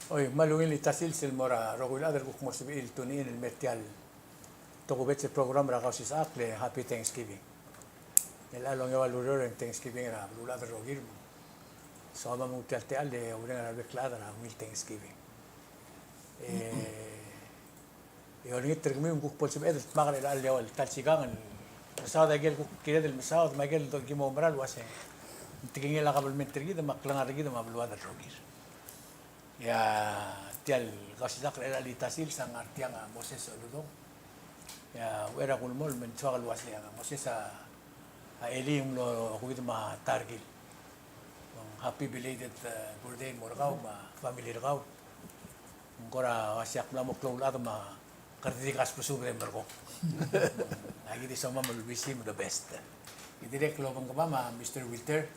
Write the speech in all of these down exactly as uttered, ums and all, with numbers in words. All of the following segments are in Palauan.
Oi, me a ungil el tia el sils el mo er a rokui el chad el kuk mo sebechir el tune in el mei er tia el tokubets el program er a Kausisechakl el Happy Thanksgiving. El chelecha el ongeua el ureor e ng Thanksgiving er a beluulechad el rokir. Soam me ng tia el techall e oureng er a rebek el chad er a ungil Thanksgiving. E E olengit er kemiu me kuk bo lsebeched el dmak er chelecha el eua el ta el sikang el mesaod a ikel kuk kired el mesaod me a ikel kimo mera el uase ng tekingel a kabelment er kid me a klengar er kid me a beluad el rokir. E a tia el Kausisechakl er chelecha el tia el sils a ngar tiang a Moses Oludong. E a uchei er a kulemolem e ng soak el uase a Moses a a Eli ng mlo okeuid me a ta er kil. Happy belated, uh, birthday mo er kau me a family er kau. Ng kora uase ak mla mo klou el chad me a kede di kasbesubed e merekong. Aki di soam el wish him the best. E dirrek el obengkemam a Mister Wilter.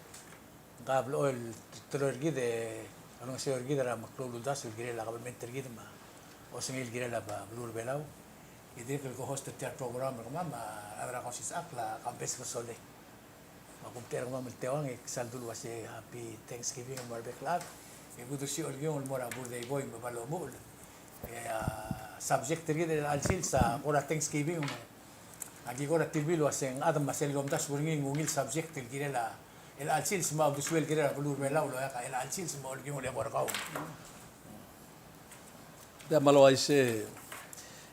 Ng ka blechoel el teloi er kid e olengeseu er kid er a meklou el uldasu el kirel a kabelment er kid me a osengel el kirel a beluu er a Belau. E dirrek el co-host er tia el program er kemam a rechad er a Kausisechakl a Kambes Kesolei. Me a kumtechei er kemam el teuang e ke sal dul uase happy Thanksgiving el mo er a rebek el chad. E kuk di osisiu el kiung el mo er a birthday boy me a bo lomuchel. E a subject er kid er chelecha el sils a kora Thanksgiving me aki kora tilbir el uase ng chad me sel lomdasu er ngii ng ungil subject el kirel a chelecha el sils me a uldesuel el kirel a beluu er a Belau el oeak a chelecha el sils me a olkiung el eko er kau. Tia me a uaisei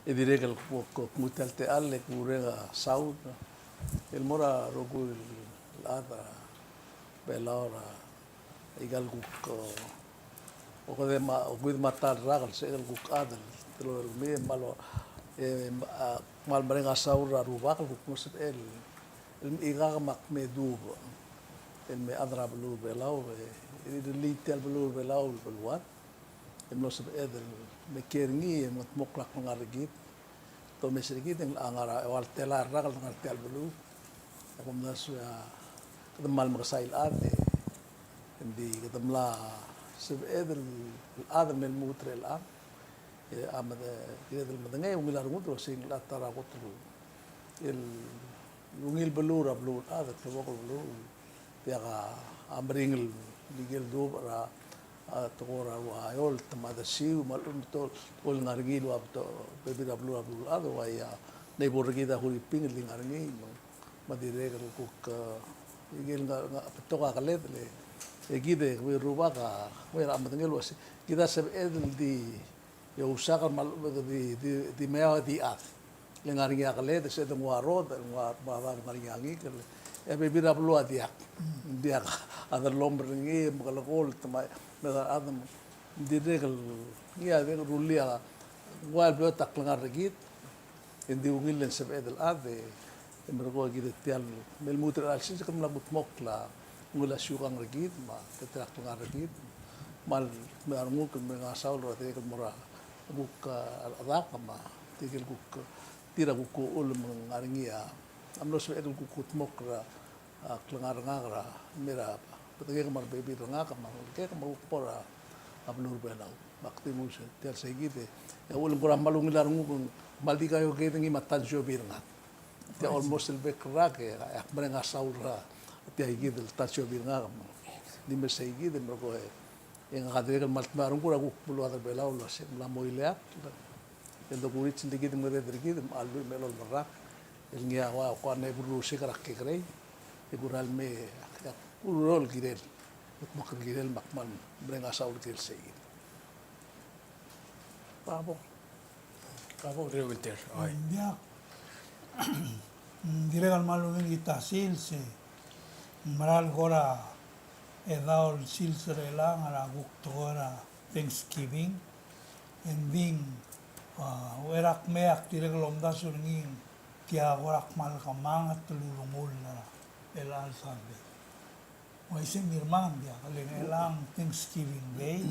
e dirrek el kuk, kuk nguu tia el techall e kureng a saul el mo er a rokui el chad er a Belau er a ikal kuk, o, okede me a, okeuid me a ta el rak el sebechek el kuk chad el teloi er kemiu, me a lo, e, a, kmal mereng a saul er a Rubak el kuk mo sebechel el, el mechikak me ak me dubech el me chad er a beluu er a Belau, e, e, rirellii tia el beluu er a Belau el beluad. E mlo sebeched el me kiei er ngii e mengetmokl a klengar er kid. Te omes er kid e ng locha ngar er a eua el telael el rak el ngar er tia el beluu. E kumdasu e a kede kmal mekesai el chad e ng di kede mla sebeched el chad el me lmuut er chelechang. E a mede, kired el medengei e ungil a rengud el uase ng locha ta er a kot el, el ungil beluu er a beluulechad, el klebokel beluu. Diak a meringel el ikel dubech er a, a, tekoi er a ua eolt me a desiu me a lechub e te, tekoi el ngar er ngii el ua betok, bebil er a beluu er a beluulechad, ua ia neighbor er kid a Huriping el di ngar er ngii, me, me dirrek el kuk, e, ikel ngar, ngar, betok a keled el, e kid e, kemiu el rubak a, kemiu a medengei el uase kid a sebeched el di e ousakel me a lechub e di, di, di meoud e di chad. Le ngar er ngii a keled, e sebeched el nguu a rodech, nguu a, me a ngar er ngii a ngikel. E a bebil er a beluu a diak. Diak a dellomel er ngii, me kelekolt, me a, me a chad, me dirrek el, ngii a dirrek el rullii a, ng ua el beot a klengar er kid, e ng di ungil el sebeched el chad, e, E merekong e kid e tia el me lmuut er chelecha el sils e kede mla kudmokl a ungil a siukang er kid me a tia el klengar er kid. Me a, me a renguk el mereng a saul er a tirke el mo er a kuk, a, chelechang me a tirke el kuk, tir a kuk uchul me ng ngar er ngii a mlo sebeched el kuk kudmokl er a, a, klengar er ngak er a mei er a bedengek me a rebebil er ngak me a ngelekek me a kuk bo er a beluu er a Belau. Me ak di nguu se, tia el seikid e, e a uchul e ng kora kmal ungil a renguk, kmal di kaiokiid ngii me a ta el siobi er ngak. Tia almost el bek el rak e ak mereng a saul er a tia ikid el ta el siobi er ngak me ng di me seikid e merekong e ngak a dirrek el kmal dmeu a renguk er a kuk beluad er a Belau el uase ng mla mo ileakl el dokurits el di kid me kede er kid me a lluich me a elolem el rak el ngii a ua ko a neburusiik er a kekerei e kuk er a lemei e ak, ak ureor el kirel, ak mo kirel me ak kmal mereng a saul el kirel seikid. Bravo. Bravo, Wilter. Oi. Ng diak, ng dirrek el kmal ungil ngii tia el sils e ng mera el kora chedaol el sils er chelechang er a kuk tekoi er a Thanksgiving. E ng di, a, uchei er a kmei ak dirrek el omdasu er ngii, tia kora kmal kemanget el ulengull er a chelecha el Sunday. Uaisei, ngirmang, ng diak, le ng chelechang Thanksgiving Day,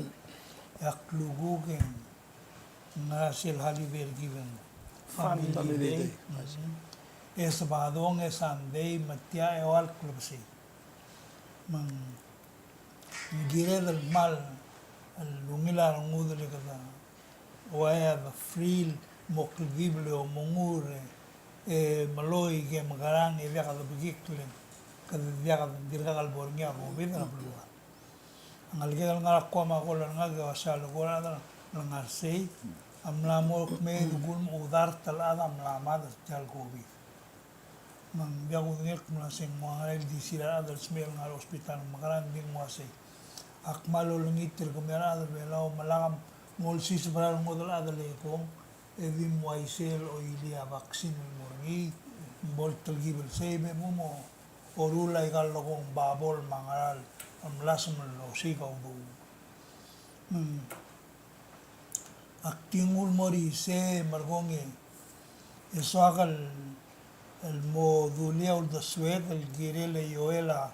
e ak lukuk e ng ngera sel holiday er kid e ng Family Day. Family Day. Mm. E Sabadong e Sunday, me tia eua el klebesei. Me ng kired el kmal, el ungil a rengud el kede ua ia de free el mo kldibel e omengur e, e meloi e mekerang e diak de bekikl e kede diak, dirkak el bo er ngii a COVID er a beluad. Ngalek el ngar a kua me a kol er ngak e uasei a leko er a chad el ngar sei a mla mo kmeed el kuk mo dart el chad a mla mad er tia el COVID. Me ng diak kudengei el kmo ng uasei ng ua ngera el di sel a chad el smecher el ngar er a hospital, ng mekerang? Ng di ng uasei a kmal olengit er kemiu a rechad er a Belau me lak mo olsiseb er a rengodech el chad el ekong, e di mo uaisei el oilii a vaccine el mo er ngii, me bo el telkib el sei me bo mo oruul aika el lekong bubble me a ngera el melasem el osiik a udoud. Mm. Ak di nguu el mo er isei, merekong e, e soak el, el mo dulii a uldesued el kirel e oel a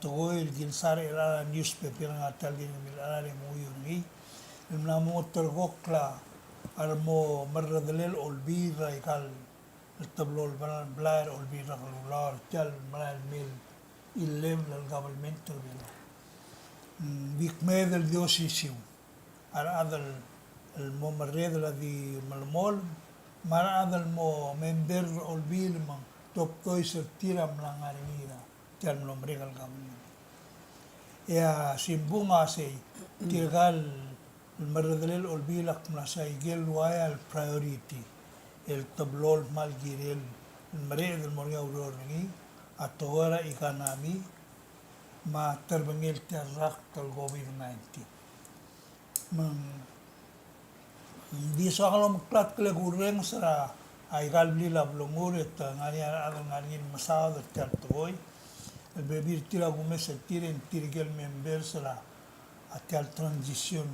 tekoi el kilsa er a newspaper er ngii a ta el di mle er a rengmiu er ngii, el mla mo terrekokl a remo merredelel Olbiil er aika el teblo el bla-, blai er a Olbiil er a Kelulau er tia el merael mei el eleven el government er a Belau. Mm, di kmeed el di osisiu a rechad el, el mo merreder a di melemolem, me a rechad el mo member er a Olbiil me ng toptois er tir a mla ngar er ngii er a tia el mlo merek el government. E a simbung a sei, tirka el merredelel Olbiil a kmo ng uasei aike el ua el priority el teblo el kmal kirel el mereched el mo er ngii a ureor er ngii a tekoi er a economy me a terbengel tia el rakt el COVID nineteen. Me ng di soak el omeklatk el kurrenges er aika el blil a blengur e te ngar er ngii a rechad el ngar er ngii el mesaod er tia el tekoi el bebil er tir a kumes er tir e ng tirke el members er a tia el transition,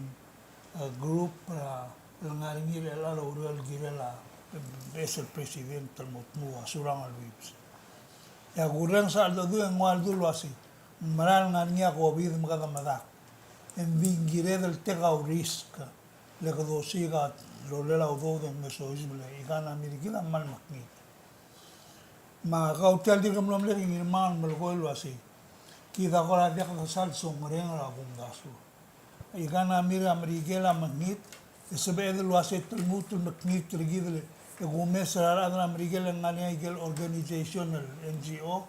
eh, group, eh, el ngar er ngii er chelecha el oureor el kirel a, eh, beches el president el mo tmuu a Surangel Whipps. E a kurrenges a cheldecheduch e ng ua ledu el uasei ng mera el ngar er ngii a COVID me kede medakt, e ng di ng kired el take a risk le kede osiik a rolel a udoud e ng soiseb le economy er kid a kmal mekngit. Me kau tia el dirk mlo mle ngii me ng melekoi el uasei kid a kora diak de sal songerenger a kumdasu. Economy er a Merikel a mekngit, e sebeched el uasei te lmuut el mekngit er kid e kumes er a rechad er a Merikel el ngar er ngii a ikel organization el N G O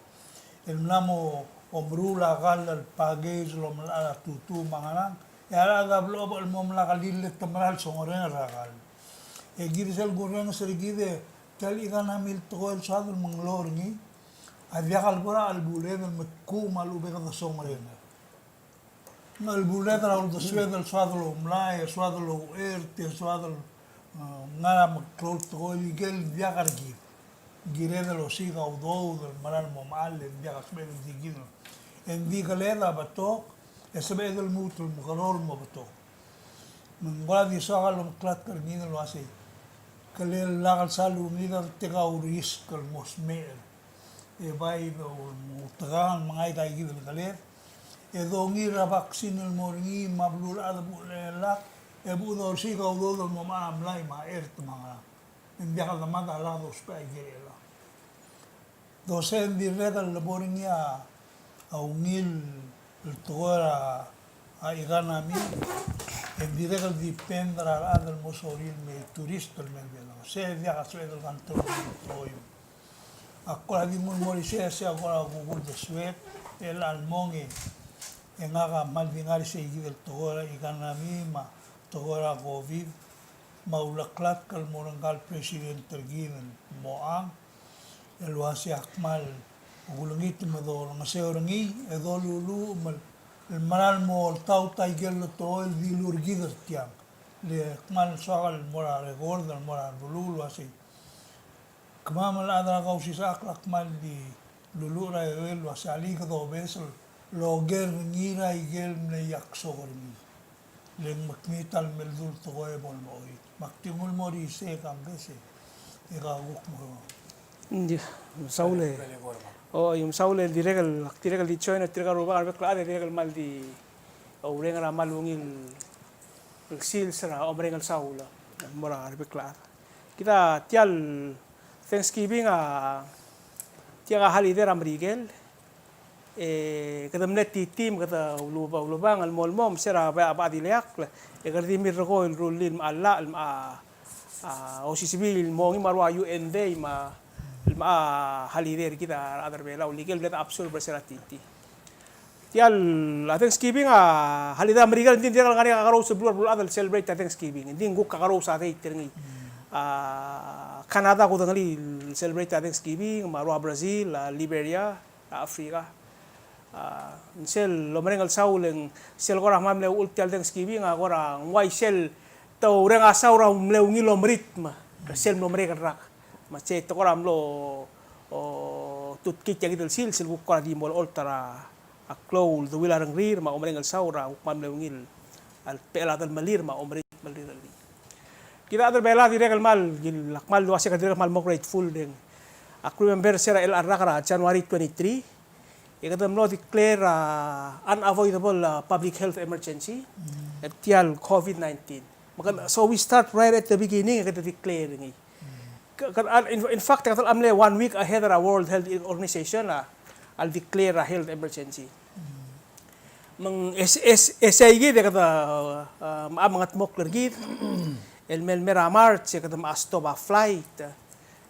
el mla mo omeruul a kall el package el omelechar a tutuu me a ngerang, e a rechad a blechob el mo melai a kall e te mera el songerenger er a kall. E kid sel kurrenges er kid e tia el economy el tekoi el soad el menglou er ngii a diak el kora chelebuled el me te kuk me a lechub e kede songerenger. Ng chelebuled er a uldesued el soad el omlai, soad el ouchert, e soad el, eh, ngar er a meklou el tekoi el ikel diak er kid. Kired el osiik a udoud el mera el mo mechall e ng diak a sebeched el di kid. E ng di keled a betok, e sebeched el lmuut el mekeror el mo betok. Me ng kora di soak el omeklatk er ngii el uasei, kele lak el sal ungil a take a risk el mo smecher. E bai de ultekangel me ngii a ikid el keled, e dongiil er a vaccine el mo er ngii me a beluulechad a bo lak, e bo dosiik a udoud el mo mechar a mlai me a chert me a ngerang. E ng diak el demad a lak dousbech a ikel chelechang. Dosei e ng dirrek el lebo er ngii a ungil el tekoi er a, a economy, e ng dirrek el depend er a rechad el mo sorir el mei tourist el mei er a Belau. Se diak a sebeched el control el tekoi. Ak kora di nguu el mo er isei, sei a kora kuk uldesued, el chelechang e ngak a kmal di ngar er isei kid el tekoi er a economy me a tekoi er a COVID, me a uleklatk el mo er ngka el president er kid el Moang, el uasei a kmal kulengit me dolengeseu er ngii, e doluluuch me el mera el mo oltaut a ikel tekoi el dilu er kid er tiang. Le kmal soak el mo er a record el mo er a beluu el uasei kemam el chad er a Kausisechakl a kmal di luluuch er a eou el uasei alii kede obes el oker er ngii er a ikel mle iaksok er ngii. Le ng mekngit a lemeldul tekoi e bo lemechoit. Me ak di nguu el mo er isei e kambes e ka kuk mo. Ng di, mesaul e. O, ng mesaul e dirrek el, ak dirrek el di join, dirrek el rubak, a rebek el chad e dirrek el kmal di oureng er a kmal ungil el sils er a omereng el saul el mo er a rebek el chad. Kid a tia el Thanksgiving a tia a holiday er a Merikel, e kede mle titi me kede uluba-, ulubang el mo, el mo, me se er a bab a dileakl, e kede di mirrekoi el rullii el mechallach, el mecha, a, osisebii el mo ngii me a rua U N Day me a, el mecha holiday er kid a rechad er a Belau, el ikel bla de observe er se er a titi. Tia el, a Thanksgiving a holiday er a Merikel, ng di dirrek el ngar er ngii a kakerous el beluu, beluu el chad el celebrate a Thanksgiving. Ng di ng kuk kakerous a date er ngii. A Canada a kudengelii el celebrate a Thanksgiving, me a rua Brazil, a Liberia, a Africa. A, ng sel omereng el saul e ng sel kora kmal mle uchul tia el Thanksgiving a kora ng uai sel te oureng a saul er a mle ungil omerit me sel mlo merek el rak. Me sei te kora mlo, o, tutkii tia kid el sils el kuk kora di mo olecholt er a a klou el deuil a rengrir me a omereng el saul er a kuk kmal mle ungil el bechel a delmelir me a omerit el melrir el. Kid a chad er a Belau a dirrek el kmal, ak kmal uase kede dirrek el kmal mo grateful e ng, ak remember se er a chelecha el rak er a January twenty-three, e kede mlo declare a unavoidable, a, public health emergency er tia el COVID nineteen. Me kede, so we start right at the beginning e kede declare er ngii. Ke-, ke-, in, in fact, kede mle one week ahead er a World Health Organization a, a declare a health emergency. Me ng es-, es-, e sei kid e kede, a, mla mengetmokl er kid el mei el mer a March e kede mla stop a flight.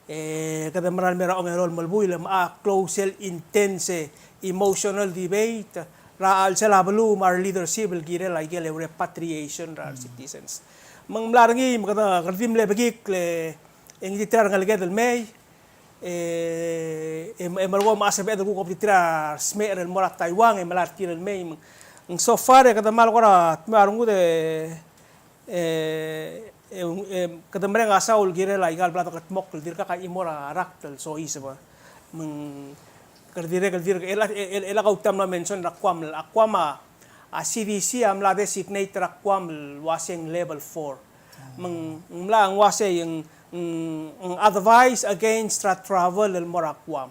E kede mera el mer a ongelolem el buil e mla klou sel intense emotional debate er a chelsel a beluu me a re leadership el kirel a ikel repatriation er a re citizens. Me ng mla er ngii me kede, kede di mle bekikl e e ngii di tir a rengeleked el mei, e, e, e merekong me a sebeched el kuk obengterir a resmecher el mo er a Taiwan, e melai er tir el mei. Me ng so far e kede kmal kora dmeu a rengud e, e, e, e kede mereng a saul el kirel a ikal bla dekedmokl el dirkak a chimo er a rakt el soiseb. Me ng kede dirrek el dirk, el, el, el, el kau te mla mention er a Guam, a Guam a, a C D C a mla designate er a Guam el uaseng level four. Me ng mla ng uasei ng, ng, ng advise against er a travel el mo er a Guam.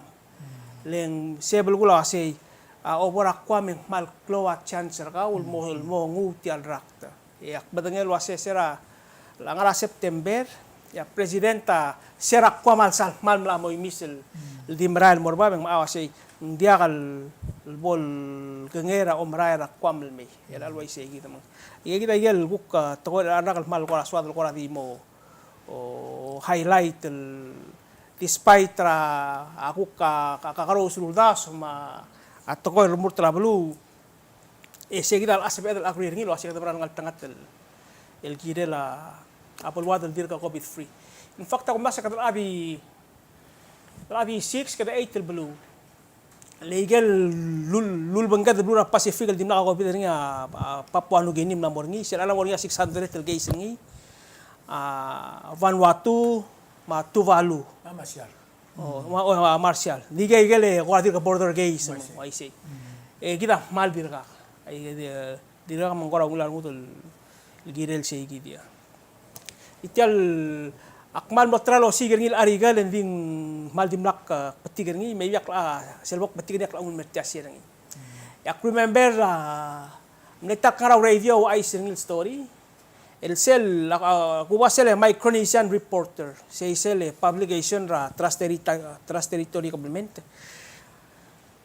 Le ng se belkul a uasei, a, obo er a Guam e ng kmal klou a chance er kau el mo, el mo nguu tia el rakt. E ak medengei el uasei se er a, a ngar er a September, e a President a se er a Guam a lsal kmal mla mo imis el, el di merael el mo er bab, e ng mla uasei ng diak el bo el kengei er a omerael er a Guam el mei. E le uaisei kid me ng. E kid a ikel kuk, a, tekoi er a rak el kmal kora soad el kora di mo, o, highlight el despite er a, a kuk a, a, kakerous el uldasu me a, a tekoi el remurt er a beluu. E sei kid a locha sebeched el agree er ngii el uasei kede mera el ngeltengat el, el kirel a, a beluad el dirk COVID free. In fact, a kumdasu e kede locha di, locha di six, kede eight el beluu. Le ikel lul-, lulbengked el beluu er a Pacific el dimlak a COVID er ngii a, a Papua New Guinea, mla mo er ngii, sel locha mo er ngii a six hundred el case er ngii, a Vanuatu, me a Tuvalu. A Marshall. O, me a, o, a Marshall. Di ikel, ikel e kora dirk border case, me a isei. E kid a kmal dirkak. Ai, e, di, dirkak me ng kora ungil a rengud el kirel sei kid a. Tia el, ak kmal mo try el osiik er ngii el article e ng di ng kmal dimlak, a, betik er ngii, me ak, a, sel bo kbetik er ngii e ak locha nguu el mer tia el share er ngii. E ak remember, a, mle ta el kngar er a radio el ouchais er ngii el story. El sel, a, a, kuba sel Micronesian Reporter, sei sel publication er a Trust Terri-, Trust Territory Government.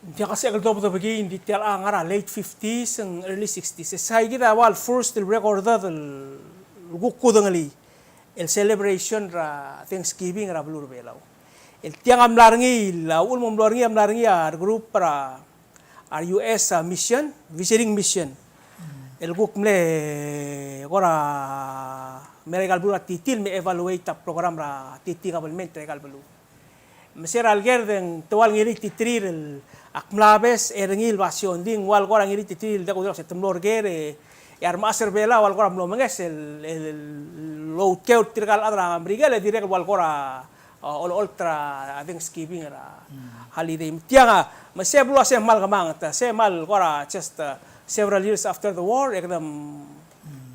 Ng diak a sebechek el dobedebekii, ng di tia el ngar er a late fifties and early sixties. E sei kid a ua el first el recorded el kuk kudengelii el celebration er a Thanksgiving er a beluu er a Belau. El tiang a mla er ngii, a uchul me ng mlo er ngii, a mla er ngii a regroup er a, a U S, a, mission, visiting mission. El kuk mle kora mei er a ikal beluu er a T T el me evaluate a program er a T T government er a ikal beluu. Me se er a lekerd e ng te ua el ngiltiterir el, ak mla obes er ngii el basio, ng di ng ua el kora ngiltiterir el diak kudengei el uasei te mlo er ker e, e a remechas er a Belau a ua el kora mlo menges el, el, el outkeu er tirka el chad er a Merikel e dirrek el ua el kora, a, olecholt er a Thanksgiving er a holiday. Me tiang a, me se beluu a se kmal kemanget, se kmal kora just, a, several years after the war, e kede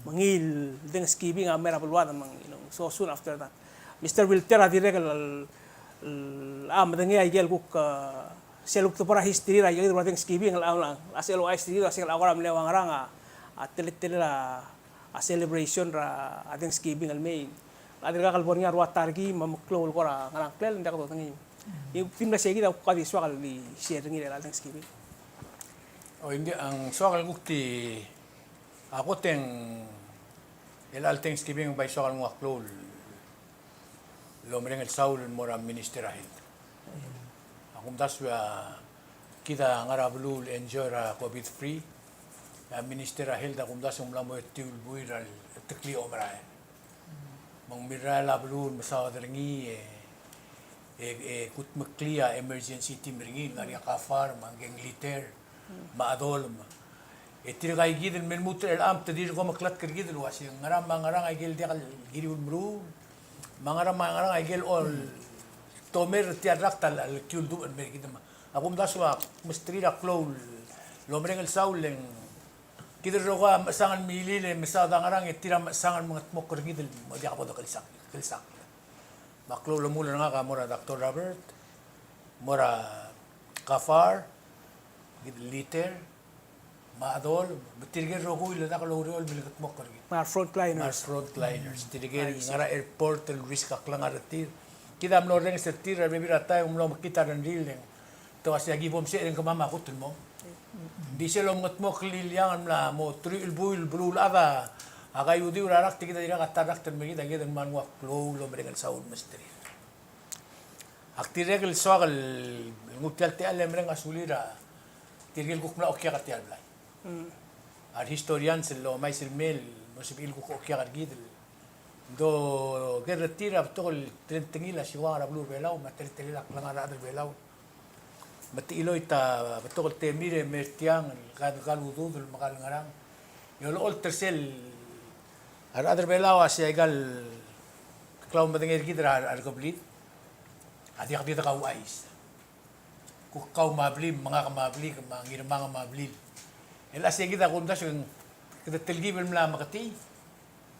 mengiil Thanksgiving a mei er a beluad me ng, you know, so soon after that. Mister Wilter a dirrek el, el, a medengei a ikel kuk, a, sel kuk debo er a history er a ikel kid el ua Thanksgiving, el, a, a sel ua history er a sel a kora mle ua ngerang a, a teletelel a, a celebration er a Thanksgiving el mei. A dirkak el bo er ngii a rua turkey me a meklou el kora ngerang klel, ng diak dodengei. E di mle sei kid a kuk di soak el di share er ngii er a Thanksgiving. O, ng di, a ng soak el kuk di, a kot e ng, er a Thanksgiving bai soak el nguu a klou el omereng el saul el mo er a Minister er a Health. A kumdasu e a kid a ngar er a beluu el enjoy er a COVID free, a Minister er a Health a kumdasu ng mla mo er tiu el buil er a leteklii a omerael. Me ng mirrael a beluu el mesaod er ngii e, e, e kudmeklii a emergency team er ngii el ngar er ngii a CAFAR, me a Ngkeng Liter, me a Adolem. E tirka ikid el me lmuut er chelechang te dirk omeklatk er kid el uasei ngera me a ngerang a ikel diak el kiriu el meruul, me a ngera me a ngerang a ikel oltomer er tia el rakt a le, a le kiu el duubech el mer kid me. A kumdasu a mesterir a klou el omereng el saul e ng kid el rokui a mechesang el milil e mesaod a ngerang e tir a mechesang el mengedmokl er ngii el mo diak bo de kelsang, kelsang. Me a klou el omuul er ngak a mo er a Doctor Robert, mo er a CAFAR, kid el Liter, me a Adolem, me tirke el rokui el dak el oureor el milkedmokl er kid. Me a re frontliners. Me a re frontliners. Tirke el ngar er a airport el risk a klengar er tir. Kid a mlo orrenges er tir er a rebebil er a taem, ng mlo mekngit a rengrir el te uasei aki bo msecher e ng kemam a kot el mong. Ng di sel omengedmokl el ileang el mla mo truich el buil el beluulechad a kaiudiu er a rakt, kid a dirkak a ta el rakt el mer kid, a kid el mla nguu a klou el omereng el saul el mesterir. Ak dirrek el soak el nguu tia el techall el mereng a sulir a tirke el kuk mla okiak er tia el blai. A re historians el omais el mei el mo sebechir el kuk okiak er kid el mdoker er tir a betok el telengtengil a siukang er a beluu er a Belau me a teletelel a klengar er a rechad er a Belau. Me te chiloit a betok el temir e mer tiang el kal, kal ududel me kal ngerang. E olecholt er sel a rechad er a Belau a sei a ikal klaumedengei er kid er a, a rekeblid a diak di dekauchais. Kuk kau me a blim, me ngak me a blik, me a Ngirmang me a blil. El a sei kid a kumdasu e ng kede telkib el mla meketii,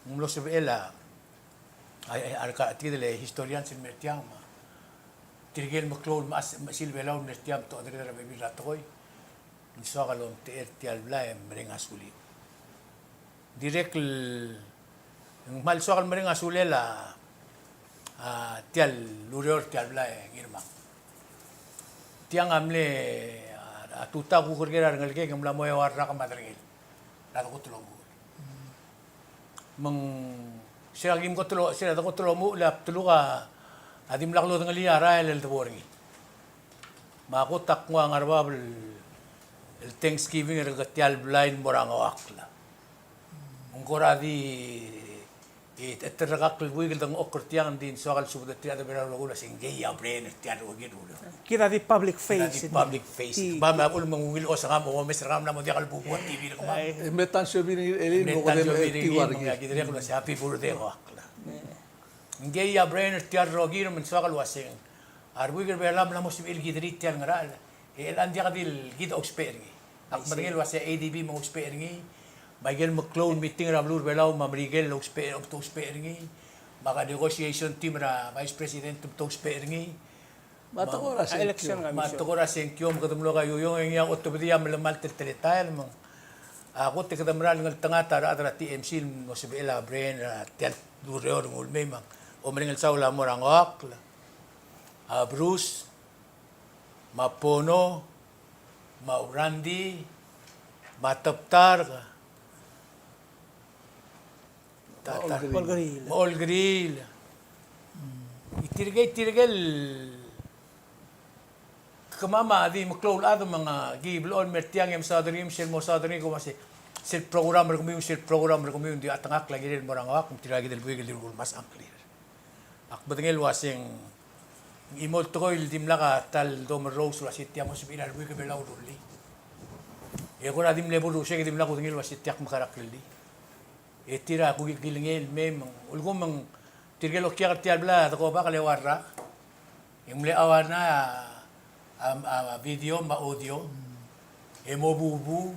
ng mlo sebechel a, a, a, a, kid el historians el mer tiang me tirke el meklou el mechas, mechesil Belau el mer tiang me te odereder er a bebil er a tekoi. Ng soak el omtechei er tia el blai e mereng a sulir. Dirrek el, ng kmal soak el mereng a sulel a, a, tia el ureor er tia el blai e Ngirmang. Tiang a mle, a, a tutau a kuk er ker a rengelekek e ng mla mo eua el rak me a derengel er a dekot el omuchel. Me ng, se er a kim kot el o-, se er a dekot el omuchel e a bdeluk a dimlak lodengelii a rael el debo er ngii. Me a kot ak nguu a ngar er a bab el, el Thanksgiving er tia el blai el mo er a Ngoakl. Ng kora di, e, e terrekakl el buik el dengchokl er tiang, ng di ng soak el subed er tir a rechad er a Belau el rokui el uasei ngii a brain er tia el rokir el ureor. Kid a di public face. Kid a di public face. Ba me a uchul me ng ungil osengam, omes er kemam el mla mo diak el bubuu a T V er kemam. E mle ta el souvenir er ngii el el, e mle ta el souvenir er ngii el, me ng kid a dirrek el uasei happy birthday Ngoakl. Ngii a brain er tia el rokir me ng soak el uaseng a rebuik er a Belau a mla mo sebechir el kiderii tia el ngerachel. E chelechang ng diak di el kid a ousbech er ngii. Ak medengei el uasei a ADB me a ousbech er ngii. Me a ikel meklou el meeting er a beluu er a Belau me a Merikel a ousbech, ousbech er ngii. Me a negotiation team er a Vice President me te ousbech er ngii. Me a tekoi er a sengkio. Me a tekoi er a sengkio me kede mlo kaiuiong e ngii a otobedii a melemalt el teletael me ng. A kot e kede mera el ngeltengat a rechad er a TMC el mo sebechel a brain er tia el ureor el nguu el mei me ng omereng el saul a mo er a Ngoakl, a Bruce, me a Pono, me a Randy, me a Teptark, ta, ta, Olkeriil. Me a Olkeriil. Tirke, tirke el kemam a di meklou el chad me ng, a, ki blechoel el mer tiang e mesaod er ngii me sel mosaod er ngii el kmo uasei, sel program er kemiu, sel program er kemiu, ng di chetengakl a kirel el mo er a Ngoakl me tirka kid el buik el di rokui el mas a ngklir. Ak medengei el uaseng chimo el tekoi el dimlak a ta el domerrous el uasei tia mo sebechir a rebuik er a Belau el rullii. E kora di mle bo el rullii e dimlak kudengei el uasei tia kmekerang el rullii. E tir a kuk kilengei el mei me ng, ulekum me ng tirke el okiak er tia el blai a dekobak el eua el rak. E ng mle eua a, a, a video me a audio. E mo bubuu.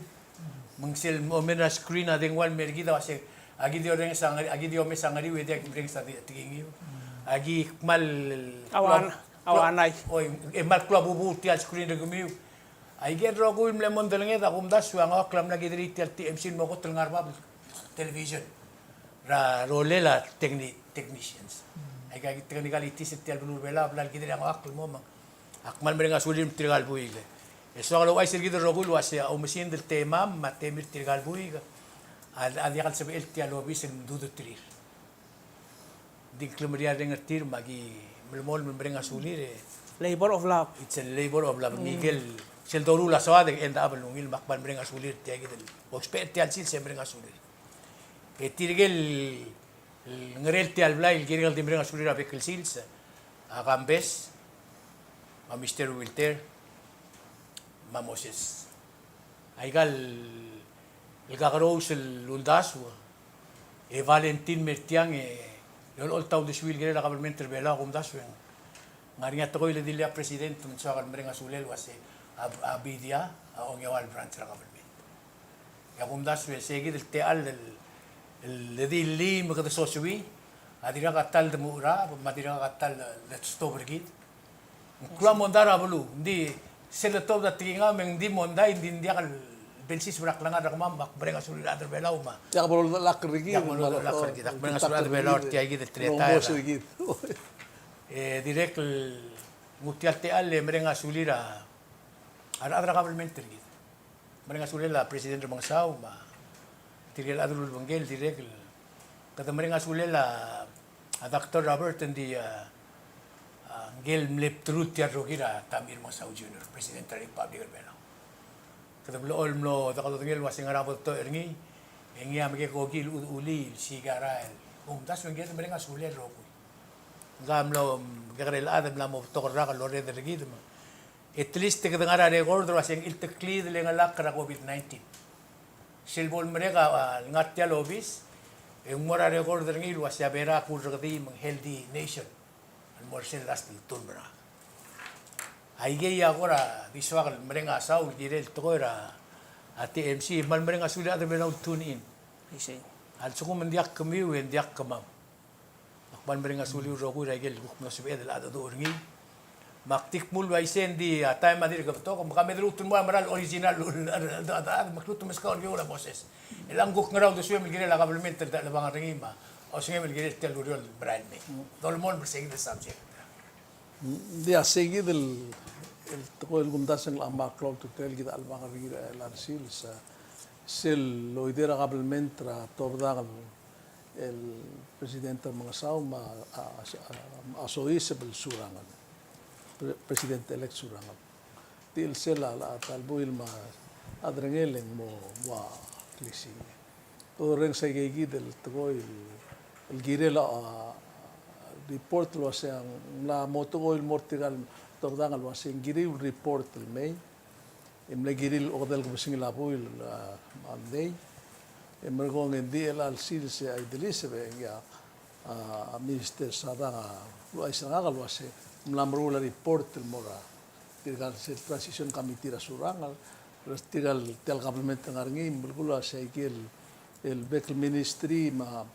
Me ng sel omen er a screen a dengua el mer kid a uasei, aki di orrenges a ngeriu, aki di omes a ngeriu e diak ki orrenges a di, tekingiu. Aki kmal klou a, eua a nai. Oi, e kmal klou a bubuu tia el screen er kemiu. Aike el rokui el mle mondai el nged a kumdasu e a Ngoakl a mla kiderii tia el TMC el mo kot el ngar er a bab el television er a rolel a techni-, technicians. Aika technicalities er tia el beluu er a Belau a bla el kiderii a Ngoakl el mo me ng. Ak kmal mereng a sulir me tirka el buik. E soak el ouchais er kid el rokui el uasei a oumesingd el temam me a temir tirka el buik a, a diak el sebechel tia el obis el mdudeterir. Ng di ng klemeriarreng er tir me aki melemolem el mereng a sulir e. Labor of love. It's a labor of love. Mm. Ngikel sel doruul a soad e ng end up el ungil, me ak kmal mereng a sulir tia kid el, ousbech er tia el sils e mereng a sulir. E tirke el ngerel tia el blai el kirek el di mereng a sulir a bek el sils, a Kambes, me a Mister Wilter, me a Moses. Aika el kakerous el uldasu e Valentin me er tiang e olecholt a uldesuir el kirel a kabelment er Belau. Ak omdasu e ng ngar er ngii a tekoi el di lii a president me ng soak el mereng a sulel el uase a, a Bidia a ongeua el branch er a kabelment. E ak omdasu e sei kid el techall el, el di lii me kede sosuii, a dirkak a ta el demuchel er a, me a dirkak a ta el stop er kid. Ng klou a mondai er a beluu, ng di sel letobed a tekingam e ng di mondai, ng di, ng diak el belsiseb er a klengar er kemam, me ak mereng a sulir a rechad er Belau me a. Diak bo lodechelakl er kid. Diak bo lodechelakl er kid, ak mereng a sulir a rechad er Belau er tia kid el teletael. E dirrek el nguu tia el techall e mereng a sulir a rechad er a kabelment er kid. Mereng a sulel a President Remengesau me tirke el chad el ulebengkel, dirrek el kede mereng a sulel a, a Doctor Robert, ng di, a, a, ngike el mle bdelul tia el rokir a Tommy Remengesau Junior, President er a Republic er Belau. Kede blechoel el mlo dekedodengei el uase ngera bo detoch er ngii, e ngii a mekek okiu el chudechulii el sikara el omdasu e ng kired el mereng a sulel el rokui. Ngka a mlo, kekerei el chad el mla mo betok el rak el oreder er kid me at least e kede ngar er a record el uase ng chilteklid el chengelakl er a COVID nineteen. Sel bo lemerek a, a, ngar tia el obis, e ng mo er a record er ngii el uase a Belau a kurekedii me ng healthy nation el mo er sel last el term er a. Aikei a kora di soak el mereng a saul el kirel el tekoi er a, a T M C, me kmal mereng a sulir a rechad er Belau el tune in. A lsekum ng diak kemiu e ng diak kemam. Me ak kmal mereng a suliu el rokui er a ikel kuk mlo sebeched el mengedecheduch er ngii. Me ak di kmu el uaisei, ng di a taem a dirk betok, me kemam a dirk lmuut el mo er a mera el original el, el, el, me ak lmuut el meskau er kid el Moses. E le ng kuk ngera uldesuem el kirel a kabelment el, el, el chelebangel er ngii me a osengem el kirel tia el ureor el merael mei. Dolemolem er sei kid el subject. Ng di a sei kid el, el tekoi el kumdasu e ng locha mo klou a ultutelel kid a chelebangel er ngii er a chelecha el sils, sel oidel a kabelment er a Tobedangel el President Remengesau me a, a, a, a Soiseb el Surangel, Pre-, President-elect Surangel. Tia el sel a, a ta el buil me a derengel e ng mo, mo ua klisiich. Orrenges a ikeikid el tekoi el, el kirel a, a, report el uase ng mla mo tekoi el mo er tirka el Tobedangel el uase ng kiriu el report el mei. E mle kirir el okedei el kebesengil a buil, a, Monday. E merekong e ng di chelecha el sils e a Ideliseb e ngii a, a, Minister Sadang a uluuchais er ngak el uase ng mla meruul a report el mo er tirka el sel transition committee er a Surangel, el, tirka el, tia el government el ngar er ngii, me belkul a sei ikel el bek el ministry me a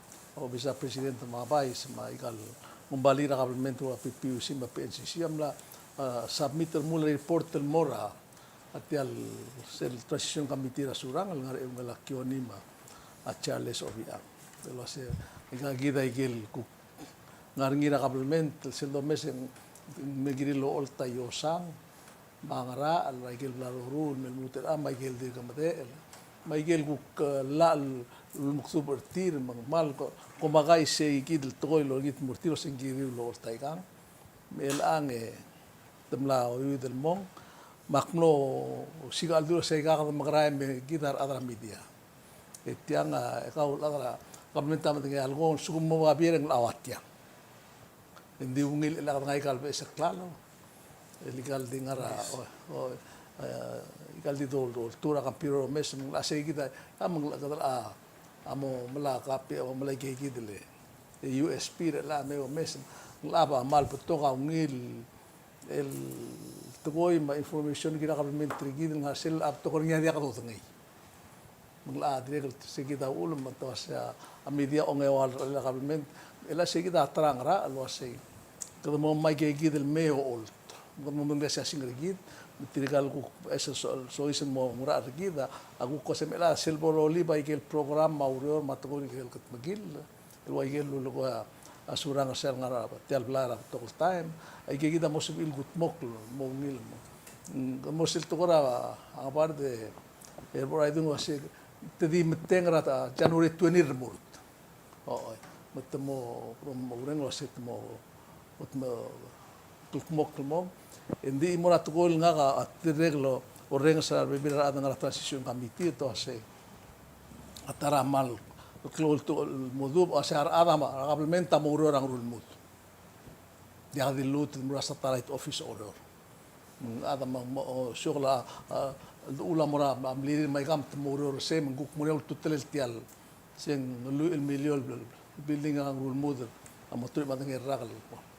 obis er a president me a vice me aika el kombalii er a government el ua P P U C me a P N C C a mla, a, submit el remuul a report el mo er a tia el sel transition committee er a Surangel el ngar er a eungel a Kione me a Charles Obichang. El uase aika kid a ikel kuk ngar er ngii er a government el sel domes e ng me kirir el ocholt a iosang me a ngerachel er a ikel bla loruul el me lmuut er a, me a ikel dirk medechel, me a ikel kuk, e, llach el ulemekdubech er tir, me ng kmal ko, komakai sei kid el tekoi el olengit el mo er tir el uase ng kiriu el ocholt aikang. Me chelechang e te mla oiuid el mong, me ak mlo osiik a cheldeul el uase aika kede mekerael me kid a rechad er a media. E tiang, a, e kau el chad er a government a medengei a lekong, lsekum mo babier e ng locha ua tiang. Ng di ungil el chad er ngii a ikal beches el klalo. El ikal di ngar er a, o, o, e, ikal di dol, dol, tuu er a computer el omes, me ng locha sei kid a, a, me ng locha kede, a, a mo melai a copy, a mo melai a ikeikid el, e, U S B er chelechang e omes, me ng locha kmal betok a ungil el tekoi me a information el kirel a government er kid el ngar sel locha betok er ngii a diak dodengei. Me ng locha dirrek el sei kid a uchul me te uase a media a ongeua el rechad er a government, el sei kid a ta er a ngerachel el uase kede mo ngmai a ikeikid el mei e ocholt. Me kede mo mengedecheduch er kid, me tirka el kuk beches el so-, soiseb el mo ngerachel er kid, a kuk ko se me chelecha sel bo lolib a ikel program me a ureor me a tekoi el kirel el kedmekill. El ua ikel lulekoi a Surangel er sel ngar er tia el blai er a betok el taem. Aike kid a mo sebechir el kudmokl el mo ungil mo. Mm, mo sel tekoi er a ngebard e, e bo er a idung el uase te di metengel er a January twenty el remurt. Oi, me te mo, mo oureng el uase te mo, mo te mo kldmokl el mong. E ng di mo er a tekoi el ngak a dirrek el orrenges er a rebebil er a rechad el ngar er a transition committee, e te uasei a ta er a kmal klou el mo duubech, uasei a rechad, a kabelment a mo oureor er a ngerulmud. Diak di lluut el mo er a satellite office a oureor. Me a chad a mo, mo, osiik a, a, uchul a mo er a mlirir me aika me te mo oureor er sei, me ng kuk mo er ngii a ultutelel tia el se ng lluich el miliol el building er a ngerulmud a mo truich me a tang el rak el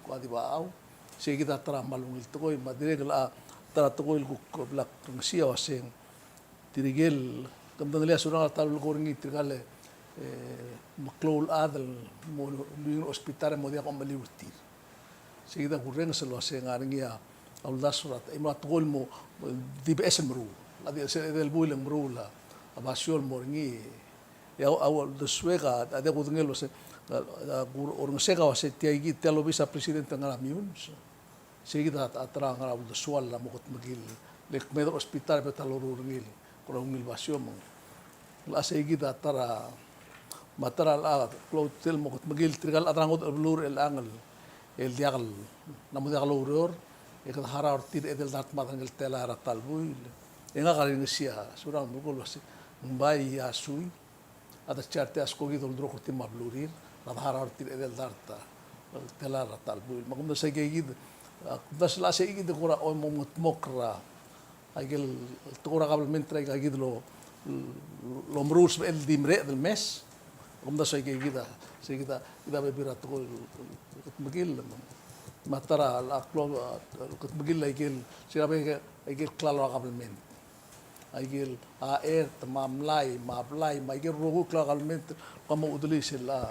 kuk di bechachau. Sei kid a ta er a kmal ungil tekoi, me a dirrek el a ta er a tekoi el kuk blak ngesii a uasei ng tirke el, ke medengelii a Surangel a ta el lulekoi er ngii tirka el, e, meklou el chad el mo lluich el hospital e mo diak a omeliu er tir. Sei kid a kurrenges el uasei ng ngar er ngii a uldasu er a, e mo er a tekoi el mo, mo di beches el meruul. A di se edei el buil e ng meruul a basio el mo er ngii. E a, a uldesuek a, a diak kudengei el uasei, a, a, ku-, orrengesek a uasei tia kid, tia el obis er a president el ngar er a Meyuns. Sei kid a, a ta er a ngar er a uldesuel a mo kedmekill, le kmeed er a hospital e beot a loruul er ngii el kora ungil basio me ng. Le sei kid a ta er a, me a ta er a, a, klou el mo kedmekill tirka el chad er a ngodech el beluu er chelechang el diak el, ng mo diak loureor, e kede harau er tir e edei el dart me a dart el telael er a ta el buil. E ngak a ringesii a Surangel el melekoi el uasei ng bai a sui a dechor er tia el skoki el oldurokl er tir me a belurir, a dechor er tir el edei el dart el telael er a ta el buil. Me a kumdasu aike kid, a, kumdasu el uasei kid e kora mo mengetmokl er a, aike el tekoi er a kabelment er aika kid el, el omeruul el sebechel el di mereched el mes. Kumdasu aike kid a, sei kid a, kid a bebil er a tekoi el, el, el kedmekill, me a ta er a, a klou, a, kedmekill aike el, sei a be aike el klalo er a kabelment. Aike el, a, er, me a mlai, me a blai, me aike el rokui el klalo er a kabelment, kuk mo utelii sel, a,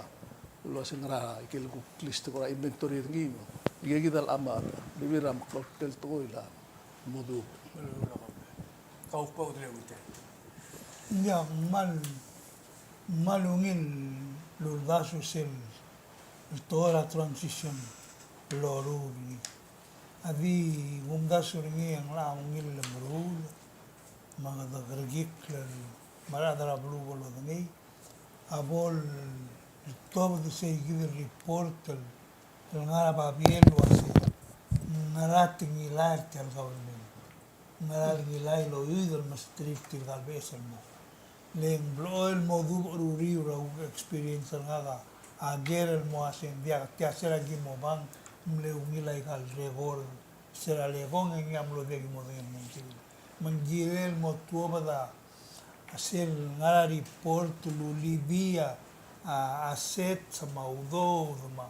el uasei ng ngar er a, aike el kuk list er a inventory er ngii, me aike kid a locha mo bebil er a meklou el tekoi el mo duubech. Kau kbo utelii a uite. Ia, kmal, kmal ungil el uldasu sel, el tekoi er a transition el loruul er ngii. A di kumdasu er ngii e ng locha ungil el meruul, me kede kerekikl el, me a rechad er a beluu bo lodengei a bo ltobed sei kid el report el, el ngar er a babier el uasei ng ngera a tekingel er tia el government. Ng ngera a tekingel el oiuid el mesterir tirka el beches el mo. Le ng blechoel el mo duubech er uriul er a kuk experience er ngak a ker el mo uasei ng diak, tia se er a ki mo bang, ng mle ungil aika el record, se er a lekong e ngii a mlo diak ki modengei el mo ungil. Me ng kirel el mo tuobed a sel ngar er a report el ulibii a, a, assets me a udoud me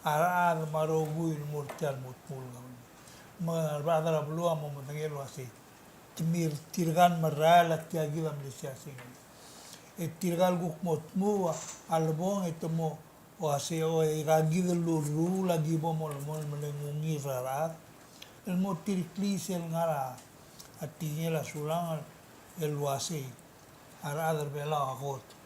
a rechad me a rokui el mo er tia el mo tmuu el government. Me a rechad er a beluu a mo medengei el uasei te mei er tirka el merael a tia kid a mle siasing. E tirka el kuk mo tmuu a lebong e te mo uasei, o, e aika kid el lurruul a ki bo molemolem el ungil er a rechad el mo tirklii sel ngar er a tekingel a Surangel el uasei a rechad er Belau a kot.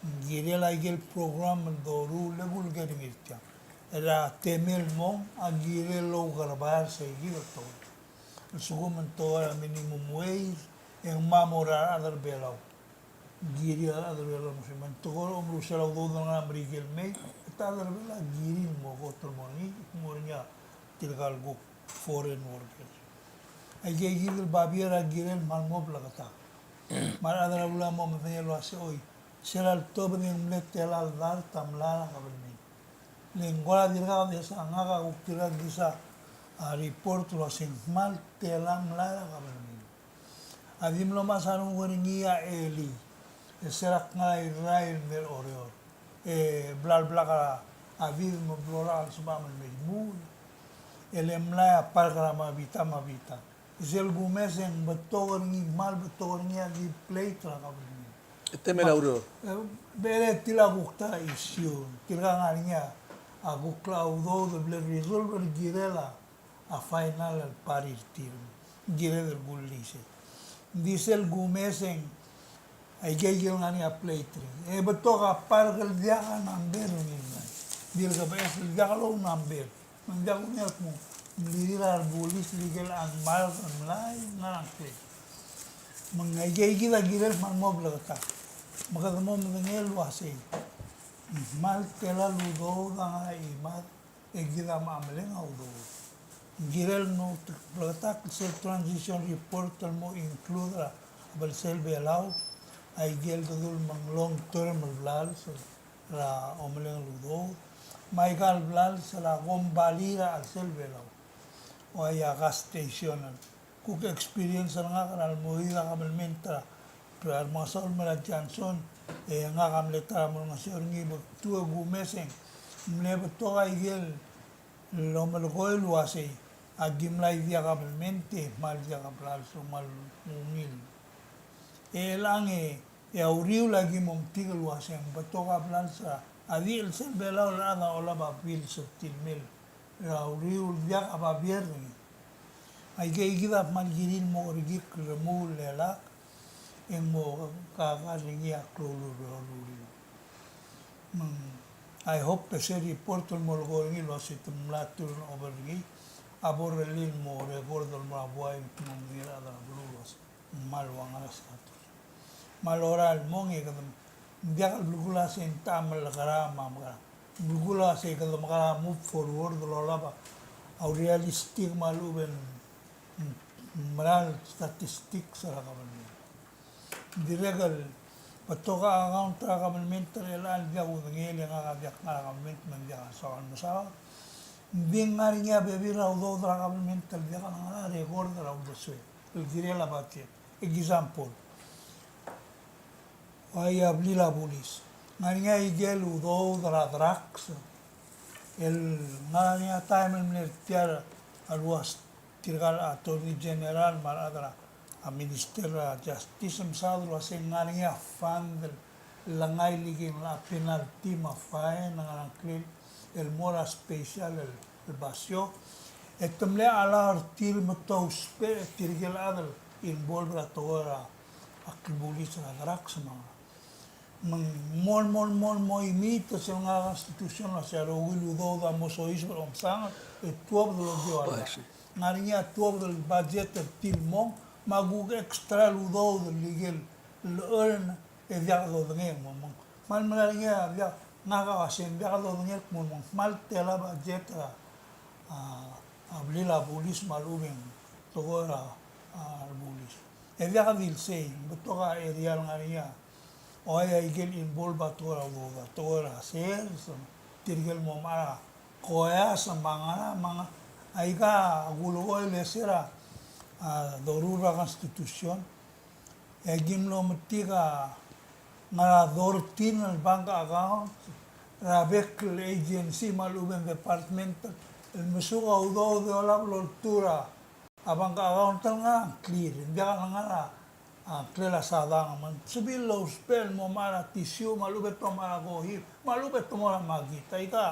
Ng kirel aike el program el doruul e kulker er ngii er tiang. Er a temel mong a kirel el oukerbar sei kid el tekoi. A lsekum ng tekoi er a minimum wage, e ng mo er a rechad er Belau. Ng kirir a rechad er Belau el mo sei, me ng tekoi er a omerusel a udoud el ngar er a Merikel el mei, e a rechad er Belau a kirir el mo kot el mo er ngii, mo er ngii a tirka el kuk foreign workers. Aike kid el babier a kirel el kmal mo bleketakl. Me a rechad er a beluu a mo medengei el uasei, oi, sel ltobed e ng mle tela el dart a mla er a kabelment. Le ng kora dirkak desa, ngak a kuk dirkak desa a report el uasei ng kmal tela a mla er a kabelment. A di mlo mesa a renguk er ngii a elii, e se er a kngar er a Irrai el mei er Oreor, e bla el blak a bid me blo er a sebecham el mei el mui, e le mlai a park er a Mabita, Mabita. E sel kumes e ng betok er ngii, kmal betok er ngii a di plate er a kabelment. E te mei er a ureor. E, betok tirka kuk ta issue. Tirka ngar er ngii a kuk klou a udoud el bla resolve er kirel a final el party er tir. Ng kired el kullisei. Ng di sel kumes e ng Aike, aike el ngar er ngii a plate er ngii. E betok a park el diak a number er ngii el ngar. Dirk beches el diak lounnumber. Me ng diak kudengei el kmo ng mlirir a rebulis el ikel unmarked el mlai el ngar er a ngklel. Me ng aike, aike kid a kirel kmal mo bleketakl. Me kede mo medengei el uasei ng kmal tela el udoud a ngar er a chimad e kid a mechameleng a udoud. Ng kirel mo bleketakl sel transition report el mo include er a belsel Belau, a ikel dedu el meng long term el blals er a omeleng el udoud, me a ikal blals er a kombalii er a chelsel Belau. Ua ia gas station el kuk experience er ngak er a lemo er a kabelment er a, er a remengesau el mo er a Johnson, e ngak a mle ta er a mo olengeseu er ngii, betok e kumes e ng mle betok a ikel el omelekoi el uasei, a ki mla diak a kabelment e kmal diak a blals, kmal ungil. E chelechang e, e a uriul a ki mo metik el uasei ng betok a blals er a di el chelsel Belau el chad a olab a bills er tir el mei er a uriul, diak a babier er ngii. Aike kid a kmal kirir el mo kerekikl el remuul e lak, e ng mo kakar er ngii a klou el uriul. Me ng, I hope e sel report el mo lekoi er ngii el uasei te mla turn over er ngii a borrelii el mo record el mo er a buai me te mo medengei er a rechad er a beluu el uasei ng kmal ua ngera a status. Me a lorael el mong e kede, ng diak el belkul a sei ng techa a melekerang me a mekerang. Belkul a sei kede mekerang a move forward el olab a realistic me a lechub e ng, ng mera el statistics er a government. Ng dirrek el betok a account er a government er chelechang el diak kudengei e ngak a diak ngar er a government me ng diak a soal mesaod. Ng di ngar er ngii a bebil er a udoud er a government el diak lengar er a record er a uldesuel el kirel a budget. Example, ua ia blil a bulis. Ngar er ngii a ikel udoud er a drugs el ngar er ngii a taem el mle er tia el uas tirka el Attorney General me a rechad er a Minister er a Justice a mesaod el uasei ng ngar er ngii a fund el lengai el ikel penalty me a fine, ngar er ngii a ngklel el mo er a special el, el basio. E te mle allow er tir me te ousbech tirke el chad el involve er a tekoi er a klbulis er a drugs me a, me ng mo, mo, mo, mo imiit er sel ngar er a constitution el uasei a rokui el udoud a mo soiseb er a omsangel e tuobed el okiu a llach. Ngar er ngii a tuobed el budget er tir el mong me a kuk extra el udoud el ikel el earn e diak dodengei el mo, me ng kmal mera er ngii a diak, ngak a uasei ng diak dodengei el kmo ng kmal tela budget er a, a, a blil a bulis me a lechub e ng tekoi er a, a, bulis. E diak di el sei, ng betok a area el ngar er ngii a, ua ia ikel involve a tekoi er a udoud, a tekoi er a sers, tirke el mo mechar a koeas me a ngera, me a ngera. Aika a kulekoi el uasei er a, a, doruul er a constitution. E aki mlo metik a ngar er a thirteen el bank account er a bek el agency me a lechub e ng department el mesuk a udoud e olab el oltuu er a bank account el ngar er a ngklir, ng diak el ngar er a, a, ngklel a sadang, me ng sebechir el ousbech el mo mechar a tissue me a lechub e te mo mechar a kohi me a lechub e te mo er a makit. Aika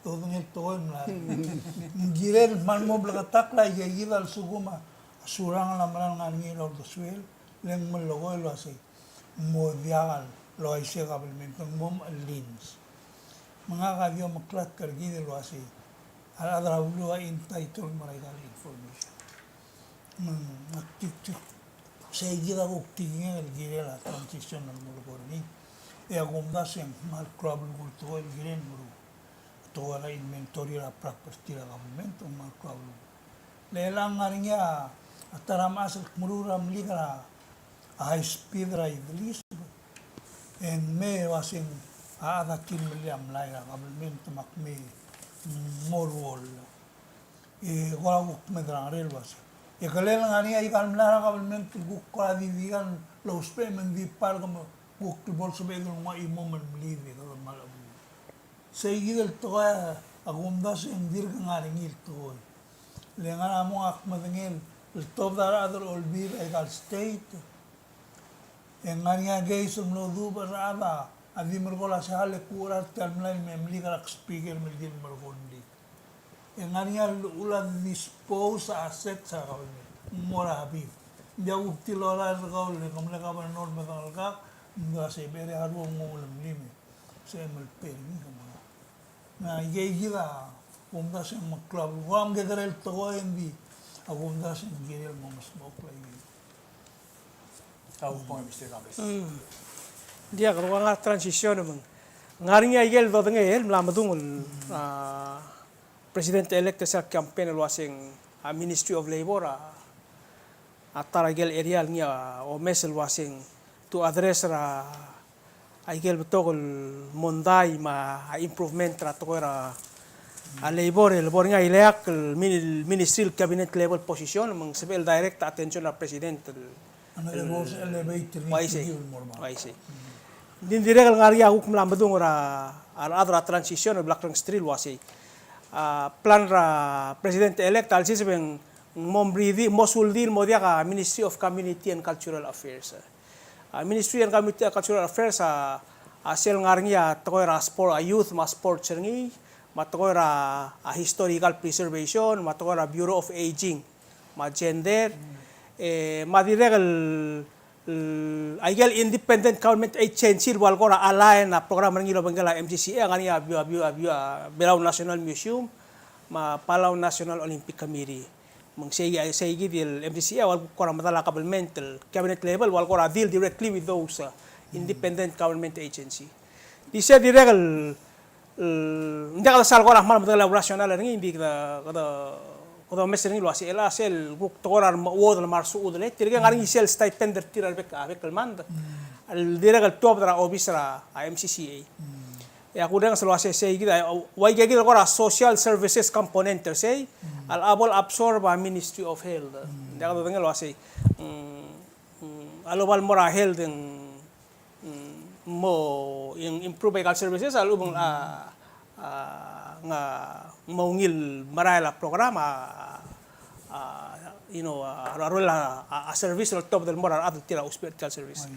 dodengei el tekoi el mla er ngii. Ng kirel kmal mo bleketakl aika kid a lsekum a Surangel a mera el ngar er ngii er a uldesuel, le ng melekoi el uasei ng mo diak el uaisei a kabelment, ng mo mechelins. Me ngak a di omeklatk er kid el uasei a rechad er a beluu a entitled el mo er aika el information. Me ng ak di, di, sei kid a kuk tekingek el kirel a transition el mo lekoi er ngii. E a kumdasu e ng kmal klou a belkul el tekoi el kirel el meruul a tekoi er a inventory er a property er a government, me ng kmal klou a belkul. Le chelechang ng ngar er ngii a ta er a mechas el kmeruul er a meliik er a high speed er a Idliseb. E ng mei e uasei ng a chad a kirel a mlai er a kabelment me ak mei mo ruoll. E kora kuk mederang er a uasei, e kelel ng ngar er ngii a ikal mlai er a kabelment el kuk kora di di ikal lousbech me ng di park me kuk bo lsebeched el nguu a chimo me ng mlid e kede mal chebuul. Sei kid el tekoi a kumdasu e ng dirk ngar er ngii el tekoi. Le ngar er a mong ak medengei el tobed a rechad er a Olbiil er a ikal state, e ng ngar er ngii a case el mlo dubech er a rechad a di merekong el uasei a le kuchera er tia el mlai el me meliik er a speaker me di el merekong el meliik. E ng ngar er ngii a llechul a dispose a assets er a government. Ng mo er a bid. Ng diak kuk di lorael er kau el ke mle governor me dengelkak, me ng uasei becherei a ruebek me ng ulemlim e sebechem el pay er ngii kemam. Me aike kid a kumdasu e ng meklou a belkul, a mekekerei el tekoi e ng di a kumdasu e ng kirel mo mesmechokl aike. Kau point, Mister Campbell. Mm. Diak, kede ua ngar er a transition me ng ngar er ngii a ikel dodengei el mla medung el, a, President-elect er sel campaign el uasei ng A Ministry of Labor a, a ta er a ikel area el ngii a omes el uaseng to address er a ikel betok el mondai me a improvement er a tekoi er a, a labor el bo er ngii a ileakl el mini-, ministry el cabinet level position, me ng sebechel direct attention er a president el, el elevate er ngii. Uaisei. Uaisei. Ng di dirrek el ngar er ngii a kuk mla medung er a, a rechad er a transition el bla krengsterir el uasei. A plan er a president elect a lsiseb e ng mo mridi, mo suldi el mo diak a Ministry of Community and Cultural Affairs. A Ministry and Community and Cultural Affairs a, a sel ngar er ngii a tekoi er a sport, a youth me a sports er ngii, me a tekoi er a, a historical preservation, me a tekoi er a Bureau of Aging, me a gender, e, me a dirrek el el, a ikel independent government agency el ua el kora align a program er ngii el obengkel a M C C A, a ngar er ngii a biu, a biu, a biu, a Belau National Museum, me a Palau National Olympic Committee. Me ng sei, sei kid el M C C A, a ua el kora medal a government el cabinet level, ua el kora deal directly with those, uh, independent government agency. Di sei dirrek el Ng diak kede sal kora kmal medengei a rationale er ngii, ng di kede, kede, kede omes er ngii el uasei, el a sel kuk tekoi er a remechuodel me a resuchudel e tirke ngar er ngii sel stipend er tir a rebek, a bek el mand. El dirrek el tuobed er a obis er a, a M C C A. E a kurrenges el uasei sei kid a, ua ikakid el kora social services component er sei, a lebo el absorb a Ministry of Health. Ng diak kede medengei el uasei, mm, mm, a lebo el mo er a health e ng mm, mo, ng improve aika el services, a lechub ng, a, a, ng mo ungil merael a program, a, a, you know, a, a rolel a, a, a service el oltobed el mo er a rechad el tir a ousbech er tia el service.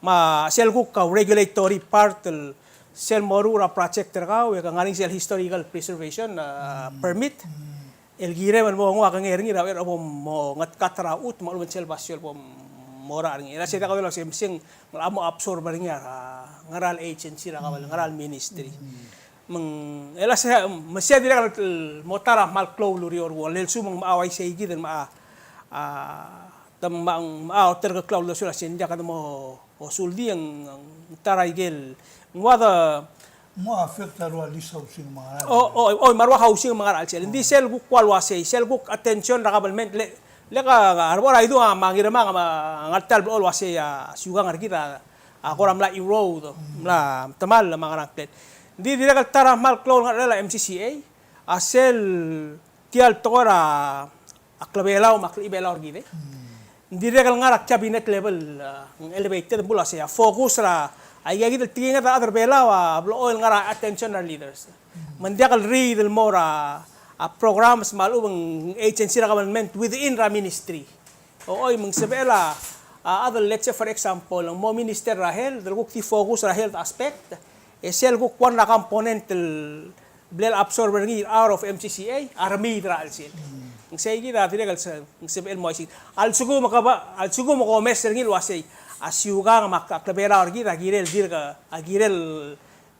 Me sel kuk a regulatory part el sel moruul er a project er kau, e ke ngar er ngii sel historical preservation, a, permit. El kirem el mo nguu a kengei er ngii er a uchei er a bo mo ngetkat er a chutem me a lechub e ng sel basio el bo mo er ngii. E a sei diak kede uasei me se ng locha mo absorb er ngii a ngera el agency er a kabel, ngera el ministry. Me ng, e a sei, me sei dirrek el mo ta er a kmal klou el ureor el lelsum me ng mocha uaisei kid el mocha, a, te mocha, mocha oterkeklii a uldesuel a sei ng diak kede mo osuldi e ng ta er a ikel, ng ua de mo affect a rua lease housing me a ngera. O, o, o, me a rua housing me a ngera el sel. Ng di sel kuk ua el uasei, sel kuk attention er a government, le, le ka, a rebo er a idung a me a Ngirmang me a ngar tia el blechoel el uasei a siukang er kid a, a kora mla erode, mla temall me a ngerang klel. Ng di dirrek el ta er a kmal klou el ngar er a M C C A, a sel tia el tekoi er a klebelau me a klechibelau er kid e ng dirrek el ngar er a cabinet level, a, ng elevated, me ng uasei a focus er a, a ikakid el tekinged a rechad er a Belau a blechoel ngar er a attention er a leaders. Me ng diak el riid el mo er a, a programs me a lechub e ng agency er a government within er a ministry. Ochoi, me ng sebechel a, a chad el, let's say for example, ng mo minister er a health, el kuk di focus er a health aspect, e sel kuk one er a component el bla el absorb er ngii out of M C C A, a remiid er a chelsel. Ng sei kid a dirrek el se, ng sebechel mo uaisei. A lsekum ke ba, a lsekum ke omes er ngii el uasei a siukang me a klebelau er kid a kirel dirk, a kirel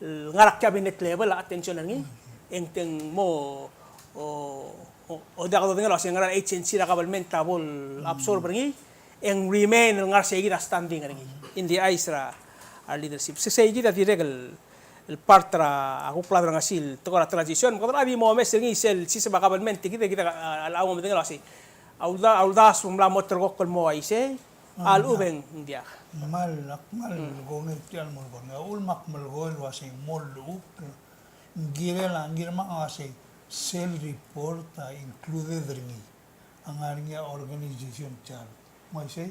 ngar er a cabinet level a attention er ngii, e ng di mo, o, o, o diak dodengei el uasei ngera el agency er a government a bo el absorb er ngii, e ng remain el ngar sei kid a standing er ngii in the eyes er a, a leadership. Se sei kid a dirrek el el part er a kuk bla derengesii el tekoi er a transition, me kede di mo omes er ngii sel system er a government, e kid, e kid a, a, a mo medengei el uasei a ulda, a uldasu a mla mo ulterekokl el mo uaisei, a lechub e ng diak. Kmal, kmal kongei tia el mo kongei. A uchul me ak melekoi el uasei ng mo llechukl, ng kirel a, ng kirel me a uasei sel report a included er ngii a ngar er ngii a organization chart. Ng uaisei?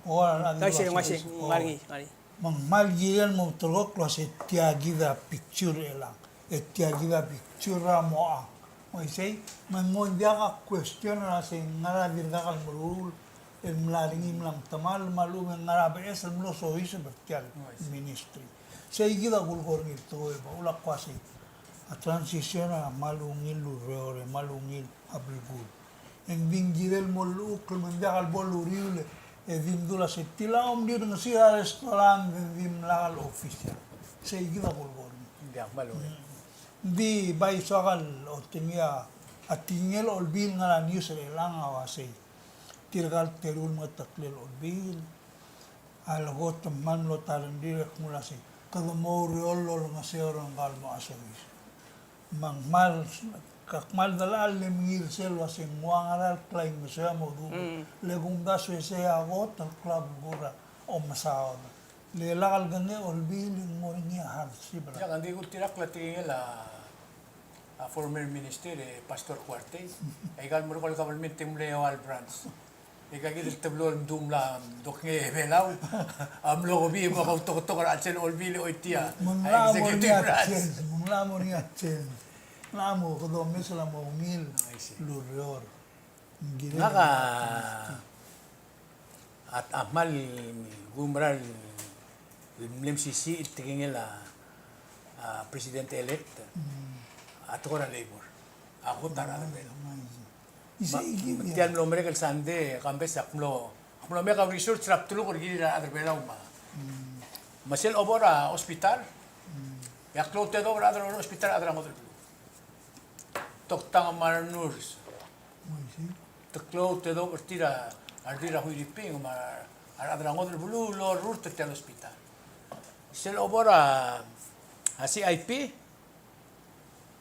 O, a, a, uaisei, uaisei, ng ngar er ngii, ngar er ngii. Me ng kmal kirel mo ulterekokl el uasei tia kid a picture er chelechang, e tia kid a picture er a mocha. Ng uaisei? Me ng mo diak a question er a sei ngera dirkak el meruul el mla er ngii mla mtemall, me a lechub e ngera beches el mlo soiseb er tia el ministry. Sei kid a kulekoi er ngii el tekoi, me a uchul ak uasei a transition a kmal ungil el ureor, e kmal ungil a belkul. E ng di ng kirel mo llechukl me ng diak el bo luriul e di mdu el uasei, tia el omdirengesii a restaurant e dimlak el official. Sei kid a kulekoi er ngii. Ng diak kmal ungil. Ng di bai soak el otengii a tekingel a olbiil el ngar er a news er chelechang a uasei tirka el teru el mengeteklel a olbiil a lekot me ng kmal mlo ta rengrir e kmo uasei kede mo oureor el olengeseu er ngka el mocha soiseb. Me ng kmal Ka kmal delal le mengiil er sel uase ng ua ngera el klaingeseu a mo duubech. Mm. Le kumdasu e sei a kot el klab el kora omesaod. Le lak el kengei a olbiil e ng mo er ngii a hardship. Ia, ng di kultirakl a tekingel a, a former minister, e Pastor Kuartei. Aika el mo er a government e ng mle eua el branch. E ka kid el teblo el mdu mla mdokngei e Belau a mlo kebii e mo kautoketok er a chelsel olbiil e choitii a executive branch. Me ng mla mo er ngii a change. Ng mla mo er ngii a change. Ng mla mo kede omes el mo ungil el ureor. Ngak a, a, a kmal kumerang el mle mesisiich el tekingel a, a president elect. Mm. A tekoi er a labor. A kot a rechad er a Belau. Mm. Me tia el mlo merek el Sunday, Kambes, ak mlo, ak mlo make a research er a bdeluk el kirir a rechad er a Belau me a. Mm. Me sel obo er a hospital. Mm. E a klou el tedobech er a rechad er a hospital a rechad er a ngodech el beluu. Toktang me a renurse. Mm, I see. Te klou el tedobech er tir a, a redil er a Huiriping me a rechad er a ngodech el beluu el orrurt er tia el hospital. Sel obo er a, a CIP,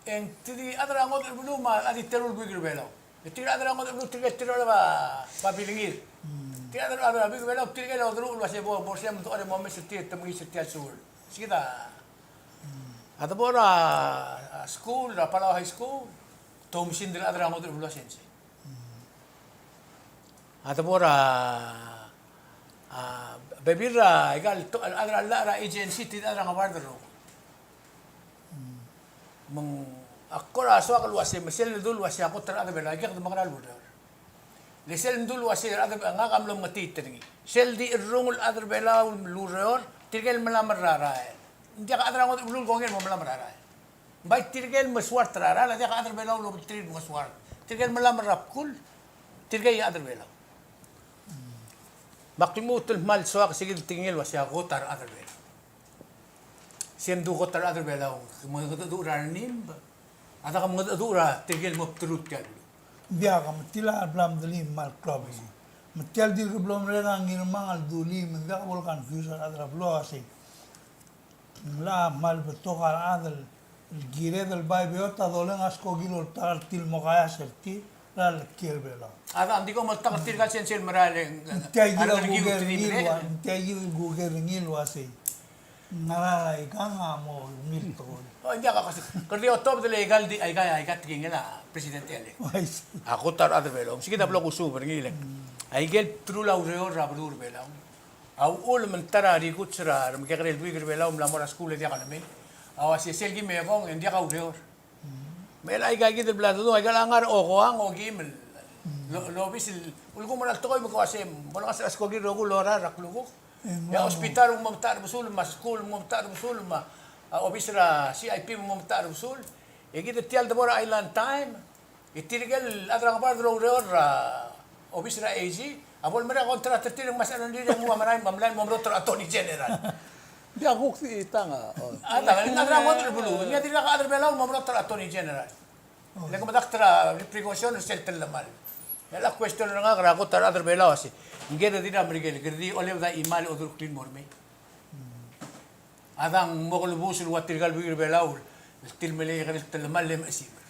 e ng di chad er a ngodech el beluu me a di teru el buik er a Belau. E tirke el chad er a ngodech el beluu, tirke el teru el ba, ba bilengir. Mm. Tirke el chad er a, chad er a buik er a Belau, tirke el oderuchel el uase bo, bo er sei a mdechor e mo omes er tir e te mengiis er tia el sewer. Sei kid a. Mm. A debo er a, a school, er a Palau High School, te oumesingd el chad er a ngodech el beluu a sensei. Mm. A debo er a, a, bebil er a, aika el to-, el chad er a llach er a agency, te di chad er a ngebard el rokui. Mm. Me ng, ak kora soak el uase, me sel ledu el uase a kot er a rechad er a Belau, aike kede mekerang el ureor. Le sel ledu el uase, a rechad er a, ngak a mlo mengetiit er ngii. Sel di cherrungel el chad er a Belau el ureor, tirke el melamech er a rael. Ng diak a chad er a ngodech el beluu el kongei el mo melamech er a rael. Ng bai tirke el mesuar er a rael, a diak a chad er a Belau el obengterir el mesuar. Tirke el melamech er a bkul, tirke a chad er a Belau. Me ak lmuut el kmal soak, sei kid el tekingel el uase a kot a rechad er a Belau. Se mdu kot a rechad er a Belau, ke mengedecheduch er a renimb, a diak ke mengedecheduch er tirke el mo bdelul tia el beluu. Ng diak, me tia el bla mdelii me a klobes. Me tia el dirk blo merek a Ngirmang el dulii, me ng diak bo le confuse a rechad er a beluu a sei. Ng locha kmal betok a rechad el kired el bai beot a doleng a skoki el oltak er tir el mo kaias er tir er a lekiei er a Belau. A da, ng di ko moltak er tirka el sensei el merael e ng, ng tia kid a kuker er ngii el ua, ng tia kid a kuker er ngii el uasei. Ngera er aikang a mo ungil tekoi. O, ng diak a kas, kede di otobed el aika el di, aika, aika tekingel a president el. Uaisei. A kot a rechad er a Belau. Sei kid a blo kusuub er ngii el. Mm. Aike el bdelul a ureor er a beluu er a Belau. A uchul me ng ta er a rikuts er a remekekerei el buik er a Belau el mla mo er a skuul e diak lemei. A uase sel kim ekong e ng diak a ureor. Me chelecha aika kid el bla dodung, aika el ngar er a okoang, okeim el, lo, lobis el, ulekum er a tekoi me ke uase, bo lengasech er a skoki el rokui el lorael er a klukuk. E a hospital ng mo metach er a besul, me a skuul ng mo metach er a besul, me a, a, obis er a CIP ng mo metach er a besul. E kid tia el debo er a Island Time. E tirke el chad er a ngebard el oureor er a obis er a AG a bo lemerek a contract er tir e ng mesa a rengrir e ng ua merael me a merael mo merotech er a Attorney General. Ng diak kuk di tang a, o. A tang, el chad er a ngodech el beluu, ng dirkak a chad er a Belau el mo merotech er a Attorney General. O. Le ke medakt er a precaution er sel tellemall. E a question er ngak er a kot a rechad er a Belau a se, ngke el dirk er a Merikel, kede di olebed a chimal e oderuklii el mo er mei. A dang mo kelebus el ua tirka el buik er a Belau el tir el melekoi el tellemall e mechesimer.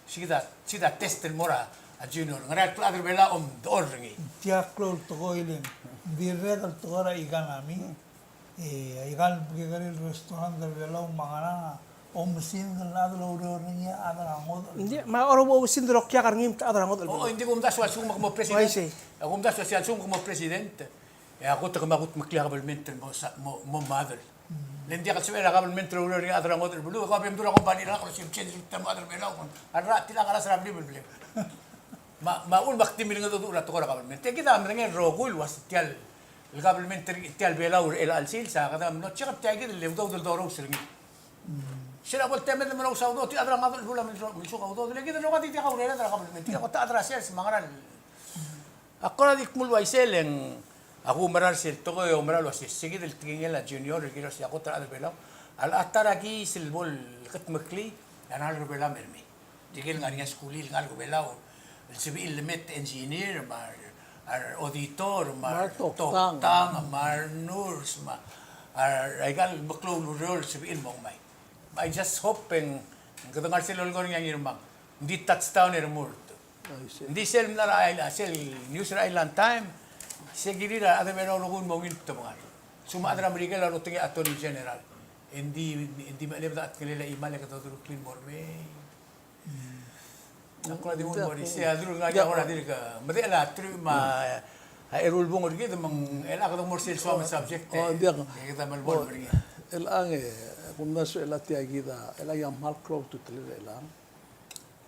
Sei kid a, sei kid a test el mo er a junior. Ngera el klechad er a Belau a omdechor er ngii. Tia klou el tekoi el, ng dirrek el tekoi er a economy. E, aika el mekekerei el restaurant er a Belau me a ngerang a omesingd el chad el oureor er ngii a chad er a ngodech. Ng di, me a orobo omesingd el okiak er ngii me te chad er a ngodech el Belau. O, ng di kumdasu a lsekum ke mo president. Uaisei. E kumdasu a lsekum ke mo president. E a kot e kemam a kudmeklii a kabelment el mo sa-, mo, mo madel. Mm. Le ng diak el sebechel a kabelment el oureor er ngii a chad er a ngodech el beluu, e kau a bem dul a company er ngak el osiik el change er a chad er a Belau, a rechad er tir a ngar er a sera blibelbleb. Me a, me a uchul me ak di milengedecheduch er a tekoi er a kabelment. E kid a medengei el rokui el uase tia el kabelment er tia el Belau er chelecha el sils a kede mlo check er tia kid el udoud el dorous er ngii. Mm. Sel bo el temed el merous a udoud, tia el chad er a ngodech el beluu a mle, mle suk a udoud, le kid el rokui a di diak a urered er a kabelment, tia kot a chad er a sers me a ngerang. A kora di kmo el uaisei e ng, a kumerang er sel tekoi e oumerang el uase, sei kid el tekingel a junior el kirir el uase a kot a rechad er a Belau a locha ta er a kiis el bo lekudmeklii a rengalek er a Belau el mer mei. Tirke el ngar er ngii a skuul el ngalek er a Belau el sebechir el lemeet a engineer, me a re-, a re-, auditor, me a re-, toktang, me a re-, nurse, me a re-, aika el meklou el ureor el sebechir el mo ngmai. I just hope e ng, kede ngar er sel lolekoi er ngii a Ngirmang. Ng di touchdown e remurt. Ng di sel mla er a, sel news er a Island Times, se kirir a rechad er a Belau el rokui el mo ungil el btebengad. Se me a chad er a Merikel a lotengii a Attorney General. Ng di, ng di mechelebed a chetengel a chimal e kede odureklii el mo er mei. Ng kora di nguu el mo er isei, a dirk ngar er ngii a kora dirk medechel a truich me a eru el bung er kid me ng chelechang e kede mo er sel soam el subject e kede melbo el mer ngii. Chelechang e, kumdasu e chelechang tia kid a, chelechang a kmal klou a ultutelel er chelechang.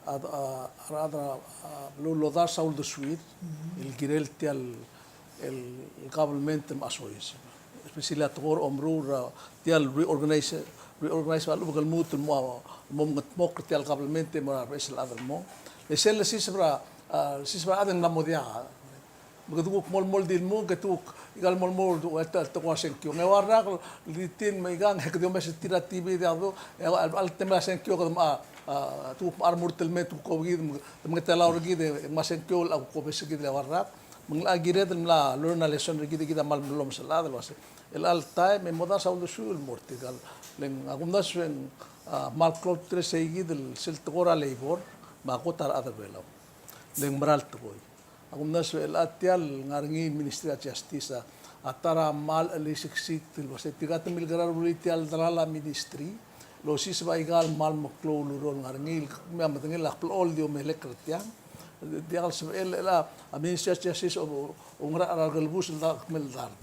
A, a, a rechad er a, a, beluu el odars a uldesuir el kirel tia el, el government me a soiseb. Especially a tekoi er a omeruul er a tia el reorganize, reorganize a lechub e ke lmuut el mo, mo mengedmokl er tia el government e mo er a rebeches el chad el mo. E sel lsiseb er a, a, lsiseb er a chad e ng mla mo diak. Me kede kuk mo el mo el di lmuut, kede kuk ikal mo el mo el, el, el tekoi er a sengkio. Ng eua el rak el di tir me ikang, e kede omes er tir er a T V e diak du, e a, a, a temel a sengkio kede mo, a, a, te kuk mo remurt el mei, te kuk obekid, me, me te mengetalau er kid, e, me a sengkio a kuk obes er kid el eua el rak. Me ng locha kired el mla learn a lesson er kid, kid a kmal mlo omes el chad el uasei. El chelecha el taem, e modars a uldesuir el mo er tirkal. Le ng, a kumdasu e ng, a, kmal klou a ultutelel sei kid el sel tekoi er a labor, me a kot a rechad er a Belau. Le ng mera el tekoi. A kumdasu e chelecha tia el ngar er ngii el Ministry of Justice a, a ta er a kmal chelisiksikd el uasei tirka te milkera el rullii tia el delal a ministry el osiseb a ikal kmal meklou el ureor el ngar er ngii el kemiu a medengei el ak blechoel di omelekl er tiang. Diak el sebechel el chelecha a Ministry of Justice a, a ngerachel er a rekelebus el dart, kmal dart.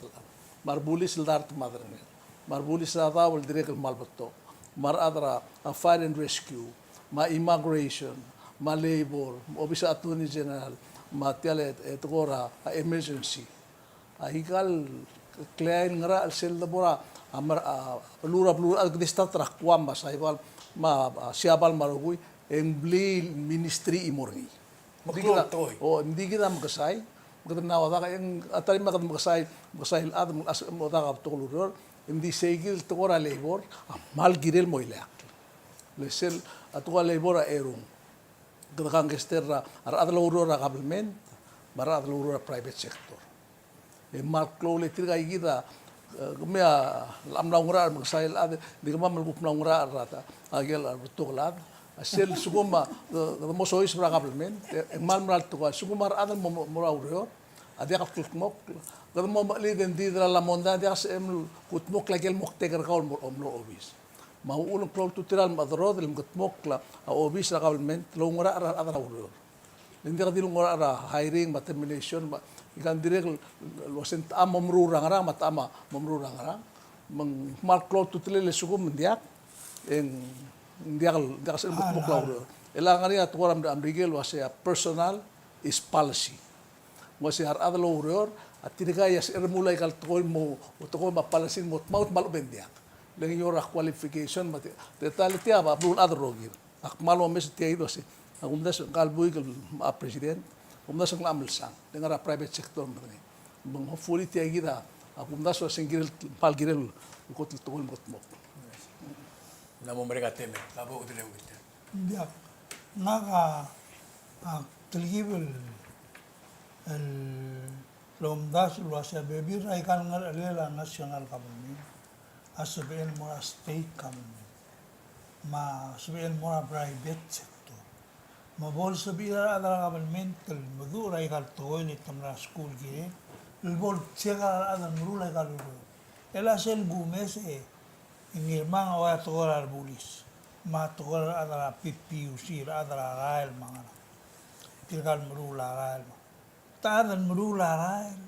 Me a rebulis el dart me a derengel. Me a rebulis er a daob el dirrek el kmal betok. Me a rechad er a, a, fire and rescue, me a immigration, me a labor, me a obis er a Attorney General, me tia el, e, tekoi er a, a, emergency. A ikal kleai el ngerachel sel debo er a, a, mer-, a, beluu er a, beluu er a, kede start er a Guam me a Saibal, me a, a, Siabal me a rokui, e ng blil ministry el mo er ngii. Ng di kid a, o, ng di kid a mekesai, me kede mla odak, e ng, a ta er a me kede mekesai, mekesai el chad, me a, me odak a betok el ureor, ng di sei kid el tekoi er a labor a kmal kirel el mo ileakl. Le sel, a tekoi er a labor a erung. Kede kangkei er a, a rechad el oureor er a government, me a rechad el oureor er a private sector. E kmal klou le tirka kid a, e, kemiu a, a mla oungerachel er a mekesai el chad, di kemam el kuk mla oungerachel er a ta, a ikel, a betok el chad. A sel lsekum a, e, kede mo soiseb er a government, e, e kmal mera el tekoi, a lsekum a rechad el mo, mo, mo er a ureor, a diak el kldmokl. Kede mo mechelid e ng di delal a mondai, a diak sebechem el kudmokl a ikel moktek er kau el mo, mo er a obis. Me a uchul e ng klou a ultutelel a mechederodel el mengedmokl a obis er a government el oungerachel er a rechad er a ureor. Le ng diak di loungerachel er a hiring me a termination, me a, ikang dirrek el, el uasei ng techa mo meruul er a ngerang, me a techa mo meruul er a ngerang. Me ng kmal klou a ultutelel e lsekum ng diak, e ng diak el, diak el sebechem el kudmokl a ureor. E le ng ngar er ngii a tekoi er a Merikel el uasei a personnel is policy. Ng uasei a rechad el oureor, a tirka a sebechem el meruul a ikal tekoi el mo, tekoi me a policy el mo dmaut me a lechub e ng diak. Le ng oureor er a qualification, me a te, te ta el tia a beluulechad el rokir. Ak kmal omes er tia el uasei, a kumdasu e ngkal buik el, a, president, a kumdasu e ng locha melsang, le ngar er a private sector me ngii. Me ng hopefully tia kid a, a kumdasu e ng kirel, kmal kirel el kot el tekoi el mekedmokl. Ng mo merek a temel, ka bo kudel e uite. Diak, ngak a, a, telkib el, el lomdasu el uasei a bebil er a ikal ngerchelel a national government a sebechel el mo er a state government, me a sebechel el mo er a private sector. Me bo lsebechir a rechad er a government el meduch er a ikal tekoi el te mera el skuul el kirel, el bo lcheck a rechad el meruul a ikal ureor. E le sel kumes e ngii a mla er ngii a tekoi er a rebulis, me a tekoi er a rechad er a P P U C, rechad er a rael me a ngerang. Tirkal meruul a rael me a Te chad el meruul a rael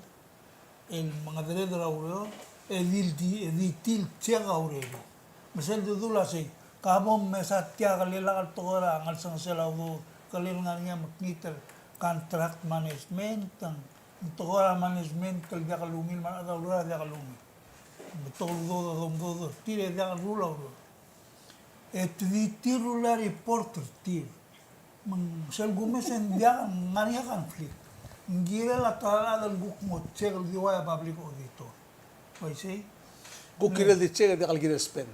el mengedereder er a ureor, e di, di, e di tir el check a urerir. Me sel dodul a sei, ka bo mesa tia, ke lak el tekoi er a ngelsengesel a udoud, ke ngar er ngii a mekngit el contract management, ng tekoi er a management el diak lungil, me a rechad er a ureor a diak lungil. Betok el udoud a domdodel er tir e diak leruul a ureor. E te di tir el rullii a report er tir. Me ng sel kumes e ng diak, ng ngar er ngii a conflict. Ng kirel a ta el chad el kuk mo check el di ua public auditor. Uaisei? Kuk kirel di check e diak el kirel spend.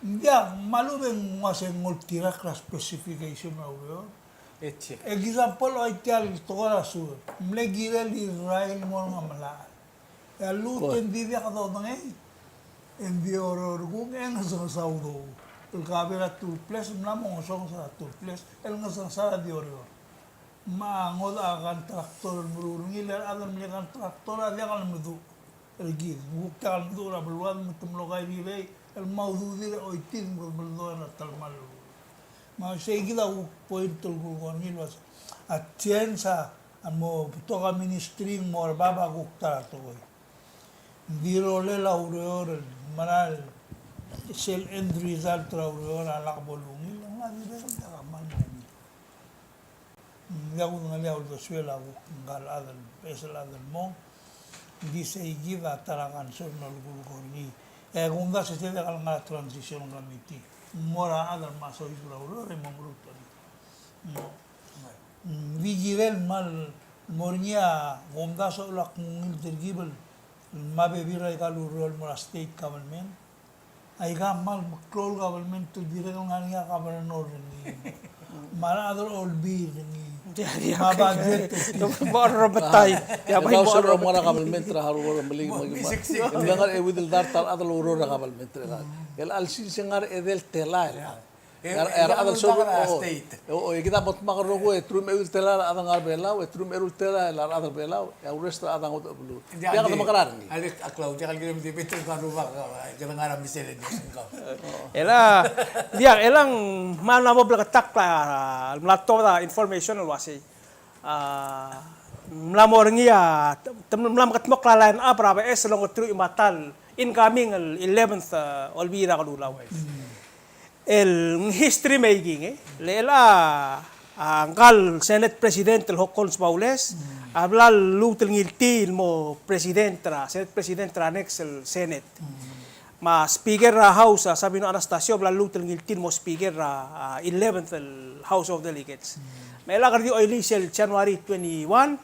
Ng diak, me a lechub e ng uase ng oltirakl er a specification er a ureor. E check. Example, ua tia el tekoi er a sewer. Mle kirel irrael el mo er a Ngemelachel. E a lluut e ng di diak dodengei, e ng di orrekung e ngesenges a udoud. el kaber a Turples, mla mo ngesonges er a Turples el ngesonges er a di Oreor. Me a ngodech a contractor el meruul er ngii, le a rechad el mle contractor a diak el meduch er kid. Me kuk diak el meduch er a beluad me te mlo kairirei el mo ududir e choitii me kede meldokl er a telemall. Me sei kid a kuk point el kulekoi er ngii el uase a chance a mo betok a ministry ng mo er bab a kuk ta er a tekoi. Ng di rolel a ureor el mera el sel end result er a ureor a lak bo lungil, ng dirrek el diak a kmal mo ungil. Ng diak kudengelii a uldesuel a kuk ngka el chad el, beches el chad el mong. Ng di sei kid a ta er a concern el kulekoi er ngii. E kumdasu e sei diak el ngar er a transition committee. Ng mo er a chad el mla soiseb er a ureor e mo meruul er ngii. Ng di kirel el kmal mo er ngii a kumdasu el ak ngii el telkib el me a bebil er aika el ureor el mo er a state government. Aika kmal meklou el government el dirrek el ngar er ngii a governor er ngii. Me a rechad er a olbiil er ngii. Me a budget er ngii. Mo er a betai. Ia, me a mo er a government er a Haruo er a Melii me a Ngeaur e uid el dart a rechad el oureor er a government er a. El chelsel se ngar er a edei el telael. E a rechad el sob, o, e kid a mo dmak el rokui e truich me a euid el telael a rechad el ngar er a Belau, e truich me a eru el telael a rechad er a Belau, e a rest er a rechad a ngodech a beluu. Diak, diak, demekerang. A Claudia, a kirem di betok el rubak, kede ngar er a miscellaneous income. E a, diak, e a ng mla mo bleketakl a, mla tobed a information el uasei. A, mla mo er ngii a, te, te mla mekedmokl a line up er a beches el ongeteruich me a ta el incoming el eleventh, a, Olbiil er a Kelulau. El history making, e. Le chelecha, a, ngka el Senate President el Hokkons Baules a bla lluut el ngiltii el mo President er a, Senate President er a next el Senate. Me a Speaker er a House, a Sabino Anastacio, a bla lluut el ngiltii el mo Speaker er a, a, eleventh el House of Delegates. Me chelecha kede di choilii sel January twenty-one,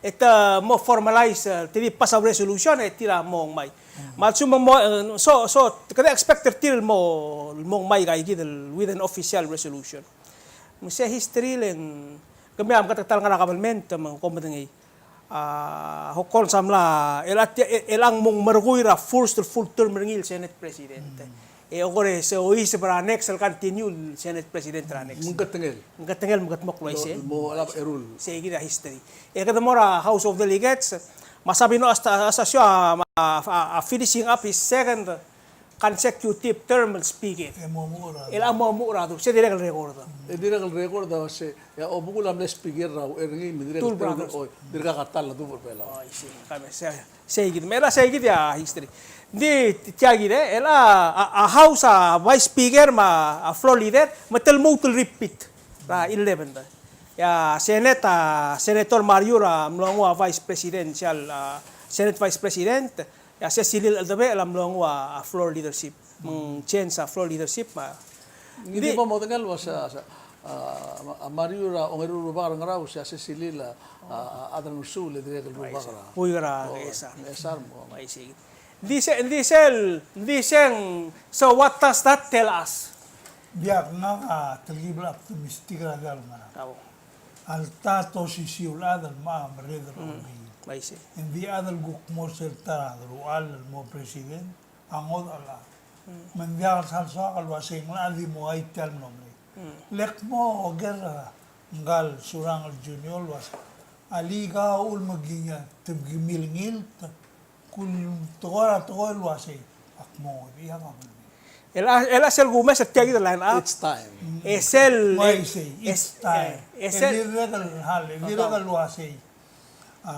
e te mo formalize, e te di pass a resolution, e tir a mo ngmai. Me a lsekum mo, e, so, so, kede expect er tir el mo, el mo ngmai aika kid el with an official resolution. Me se history le ng, kemiu a meketeket el ngar er a government, me kom medengei. A, Hokkons a mla, el a tia, el a ng mo merkui er a first el full term er ngii el Senate President. E okor e se oiseb er a next el continue el Senate President er a next. Meketengel. Meketengel, mekedmokl el uaisei. Mo, mo, mo, erul. Sei kid a history. E kede mo er a House of Delegates, me a Sabino Asta-, Anastacio a, a, a, a finishing up his second consecutive term el speaker. E mo muchel er a. El a mo muchel er a, se dirrek el record. E dirrek el record, se, e a obekul a mle speaker er a, er ngii me dirrek el term, o, dirrek a ta el duubech er a Belau. Oh, I see. Kame, se, Sei kid, me chelecha sei kid a history. Ng di tia kid e, chelecha a, a House a Vice Speaker me a, a Floor Leader, me te lmuut el repeat er a eleven. E a Senate a Senator Mariur a mlo nguu a Vice Presidential, a Senate Vice President, e a Secilil Eldebechel a mlo nguu a, a Floor Leadership. Me ng change a Floor Leadership me a. Ng di bo modengei el uase a, a, a Mariur a ongeru el rubak er a Ngaraard, se a Secilil a, a, a chad er a Ngesuul e dirrek el rubak er a. Buik er a Ngchesar. Ngchesar mo. I see. Ng di se, ng di sel, ng di se ng, so what does that tell us? Diak, ngak a telkib el optimistic er a diak el ngar er a. Alta te osisiu el chad el mo merreder er a olbiil. I see. Ng di chad el kuk mo er sel ta er a deruchall el mo president. A ngodech el chad. Me ng diak el sal soak el uasei ng locha di mo ua tia el mlo merek. Le kmo oker er ngka el Surangel Junior el uasei, alii, ka uchul me ki ngii a te ki milngilt, kul tekoi er a tekoi el uasei ak mo ngodech a kabelment. Chelecha, chelecha sel kumes er tia kid el line up. It's time. E sel, uaisei, it's time. E sel, e dirrek el hal, e dirrek el uasei. A,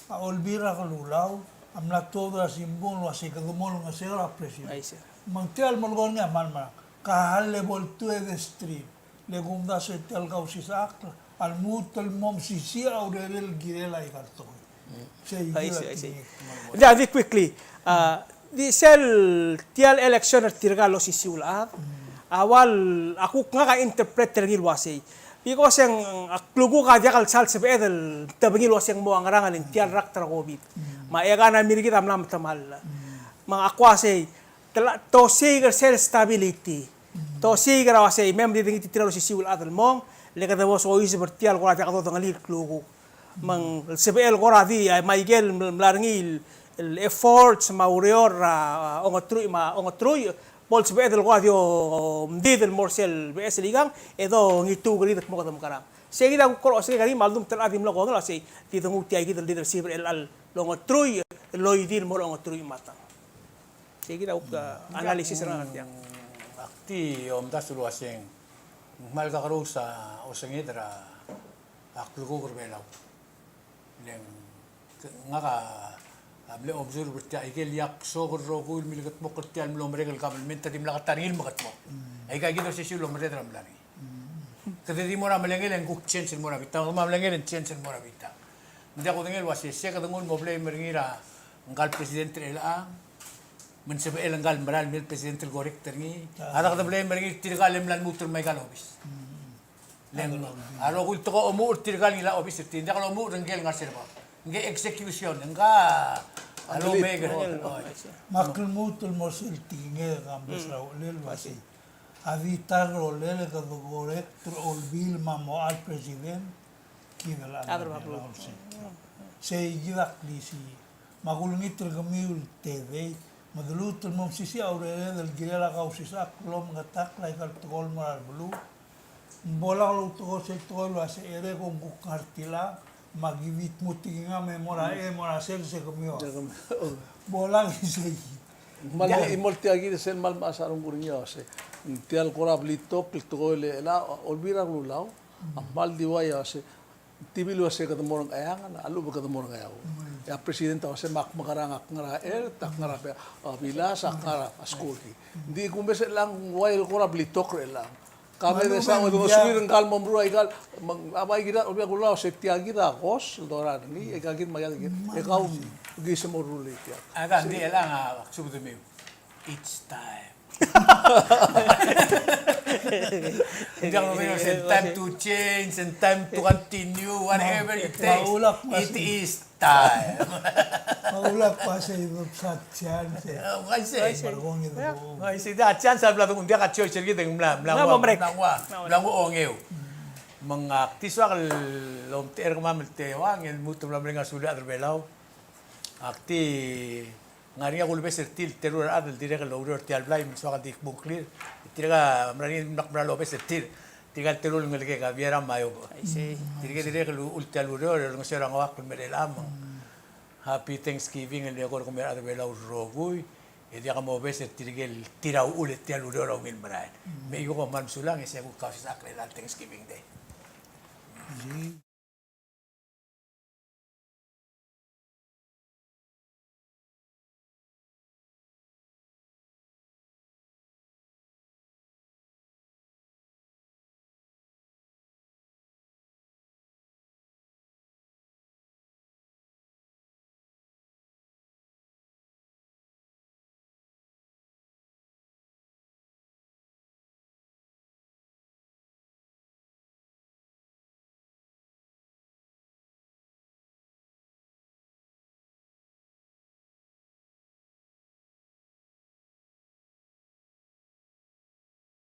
a Olbiil er a Kelulau a mla tuobed er a simbung el uasei kede mo olengeseu er a president. Me ng tia el melekoi er ngii a kmal merang. Ka level two e de stream. Le kumdasu e tia el Kausisechakl a lmuut el mo mesisiich a urerel el kirel aika el tekoi. Sei kid a tekoi. Di, di quickly. A, di sel tia el election er tirka el osisiu el chad, a ua a kuk ngak a interpret er ngii el uasei. Because e ng, a klukuk a diak el sal sebeched el tebengii el uasei ng mo ua ngerang el ng tia el rakt er a COVID. Me a economy er kid a mla metemall. Me ng ak uasei, te la, te osiik er sel stability. Te osiik er a uasei, me mdi dengit tirka el osisiu el chad el mong, le kede bo soiseb er tia el kora diak dodengelii el klukuk. Me ng sebechel kora di, a, me aike el mla er ngii el efforts me a ureor er a, a, ongeteruich me a, ongeteruich, bo lsebeched el kora di omdid el mo er sel beches el ikang, e dongitu er kid el kmo kede mekerang. Sei kid a kuk kora osengek er ngii me a ldu me te el chad di mlo kongei el uasei, di denguu tia kid el leadership er chelecha el ongeteruich el oidii el mo er a ongeteruich me a tang. Sei kid a kuk, a, analysis er ngak er tiang. Ak di omdasu el uaseng, ng kmal kakerous a osenged er a klukuk er a Belau. Le ng, ke, ngak a, a mle observe er tia, aike el iaksok el rokui el milkedmokl er tia el mlo merek el government a dimlak a ta er ngii el mekedmokl. Aika kid a osisiu el omerreder a mla er ngii. Kede di mo er a melengel e ng kuk change el mo er a bita, me a melengel e ng change el mo er a bita. Ng diak kudengei el uasei, se kede nguu el mo blame er ngii er a ngka el president er chelechang, me ng sebechel ngka el merael el mle president el correct er ngii. A dak de blame er ngii er tirka el mla lmuut el mo er aika el obis. Le ng, a rokui el tekoi a omuchel er tirka el ngilai a obis er tir, ng diak lomuchel er ngike el ngar er sel bab. Ngike execution, ngka a lawmaker. Me ak lmuut el mo er sel tekingek a mbes er a uchelel el uasei, a di ta el rolel e kede correct er a olbiil me a mocha el president, kid el chad er a Belau el sengkio. Sei kid a klisiich. Me a kulengit er kemiu el tedei, me de lmuut el mo mesisiich a urered el kirel a Kausisechakl el omeketakl aika el tekoi el mo er a beluu. Ng bo lak loutekoi sel tekoi el uasei, e kuk kuk ngar tiang, me aki di dmu tekingam e mo er a, e mo er a sel se kemiu. Bo lak isei. Kmal di chimo el tia kid sel kmal mechas a renguk er ngii a uasei, tia el kora blitok el tekoi el, a Olbiil er a Kelulau a kmal di ua ia uasei, ng di bil uasei kede mo er a Ngcheangel, a lechub e kede mo er a Ngeaur. E a president a uasei, me ak mekerang, ak ngar er a Earth, ak ngar er a Belau, a Bilas, ak ngar er a Skokie. Ng di kumes er chelechang, ua el kora blitok er chelechang. Ka me de soak el mo subir ngka el mo meruul aika el, me ng, a bai kid a Olbiil er a Kelulau a uasei tia kid a kos el dorael er ngii, e aika kid me aika kid, e kau me ki se mo rullii tia. A ka, ng di chelechang a, ak subedemiu. It's time. Ng diak lodengei el uasei, time to change and time to continue, whatever it takes. It is time. Maulak pa sei, sa chance. Ng uaisei. Ng uaisei, ng diak a chance el bla dung, ng diak a choice er kid, e ng mla, mla nguu, mla nguu a ongeu. Me ng ak di soak el omtechei er kemam el te ua, ng lmuut el mla mereng a sulir a rechad er a Belau. Ak di ngar er ngii a kulebes er tir el teru el chad el dirrek el oureor er tia el blai me ng soak el di kmo ng clear. Tirka a mera el ngii el mla, mla lobes er tir. Tirka el teru el ngelekek a Biera me a Iob. Tirke dirrek el uchul tia el ureor el olengeseu er a Ngeuakl el mei er chelechang. Happy Thanksgiving el mei er kemiu el chad er a Belau el rokui. E diak mobes er tirke el tir a uchul e tia el ureor a ungil merael. Me kuk kmal mesulang e sei kuk Kausisechakl er chelecha el Thanksgiving Day.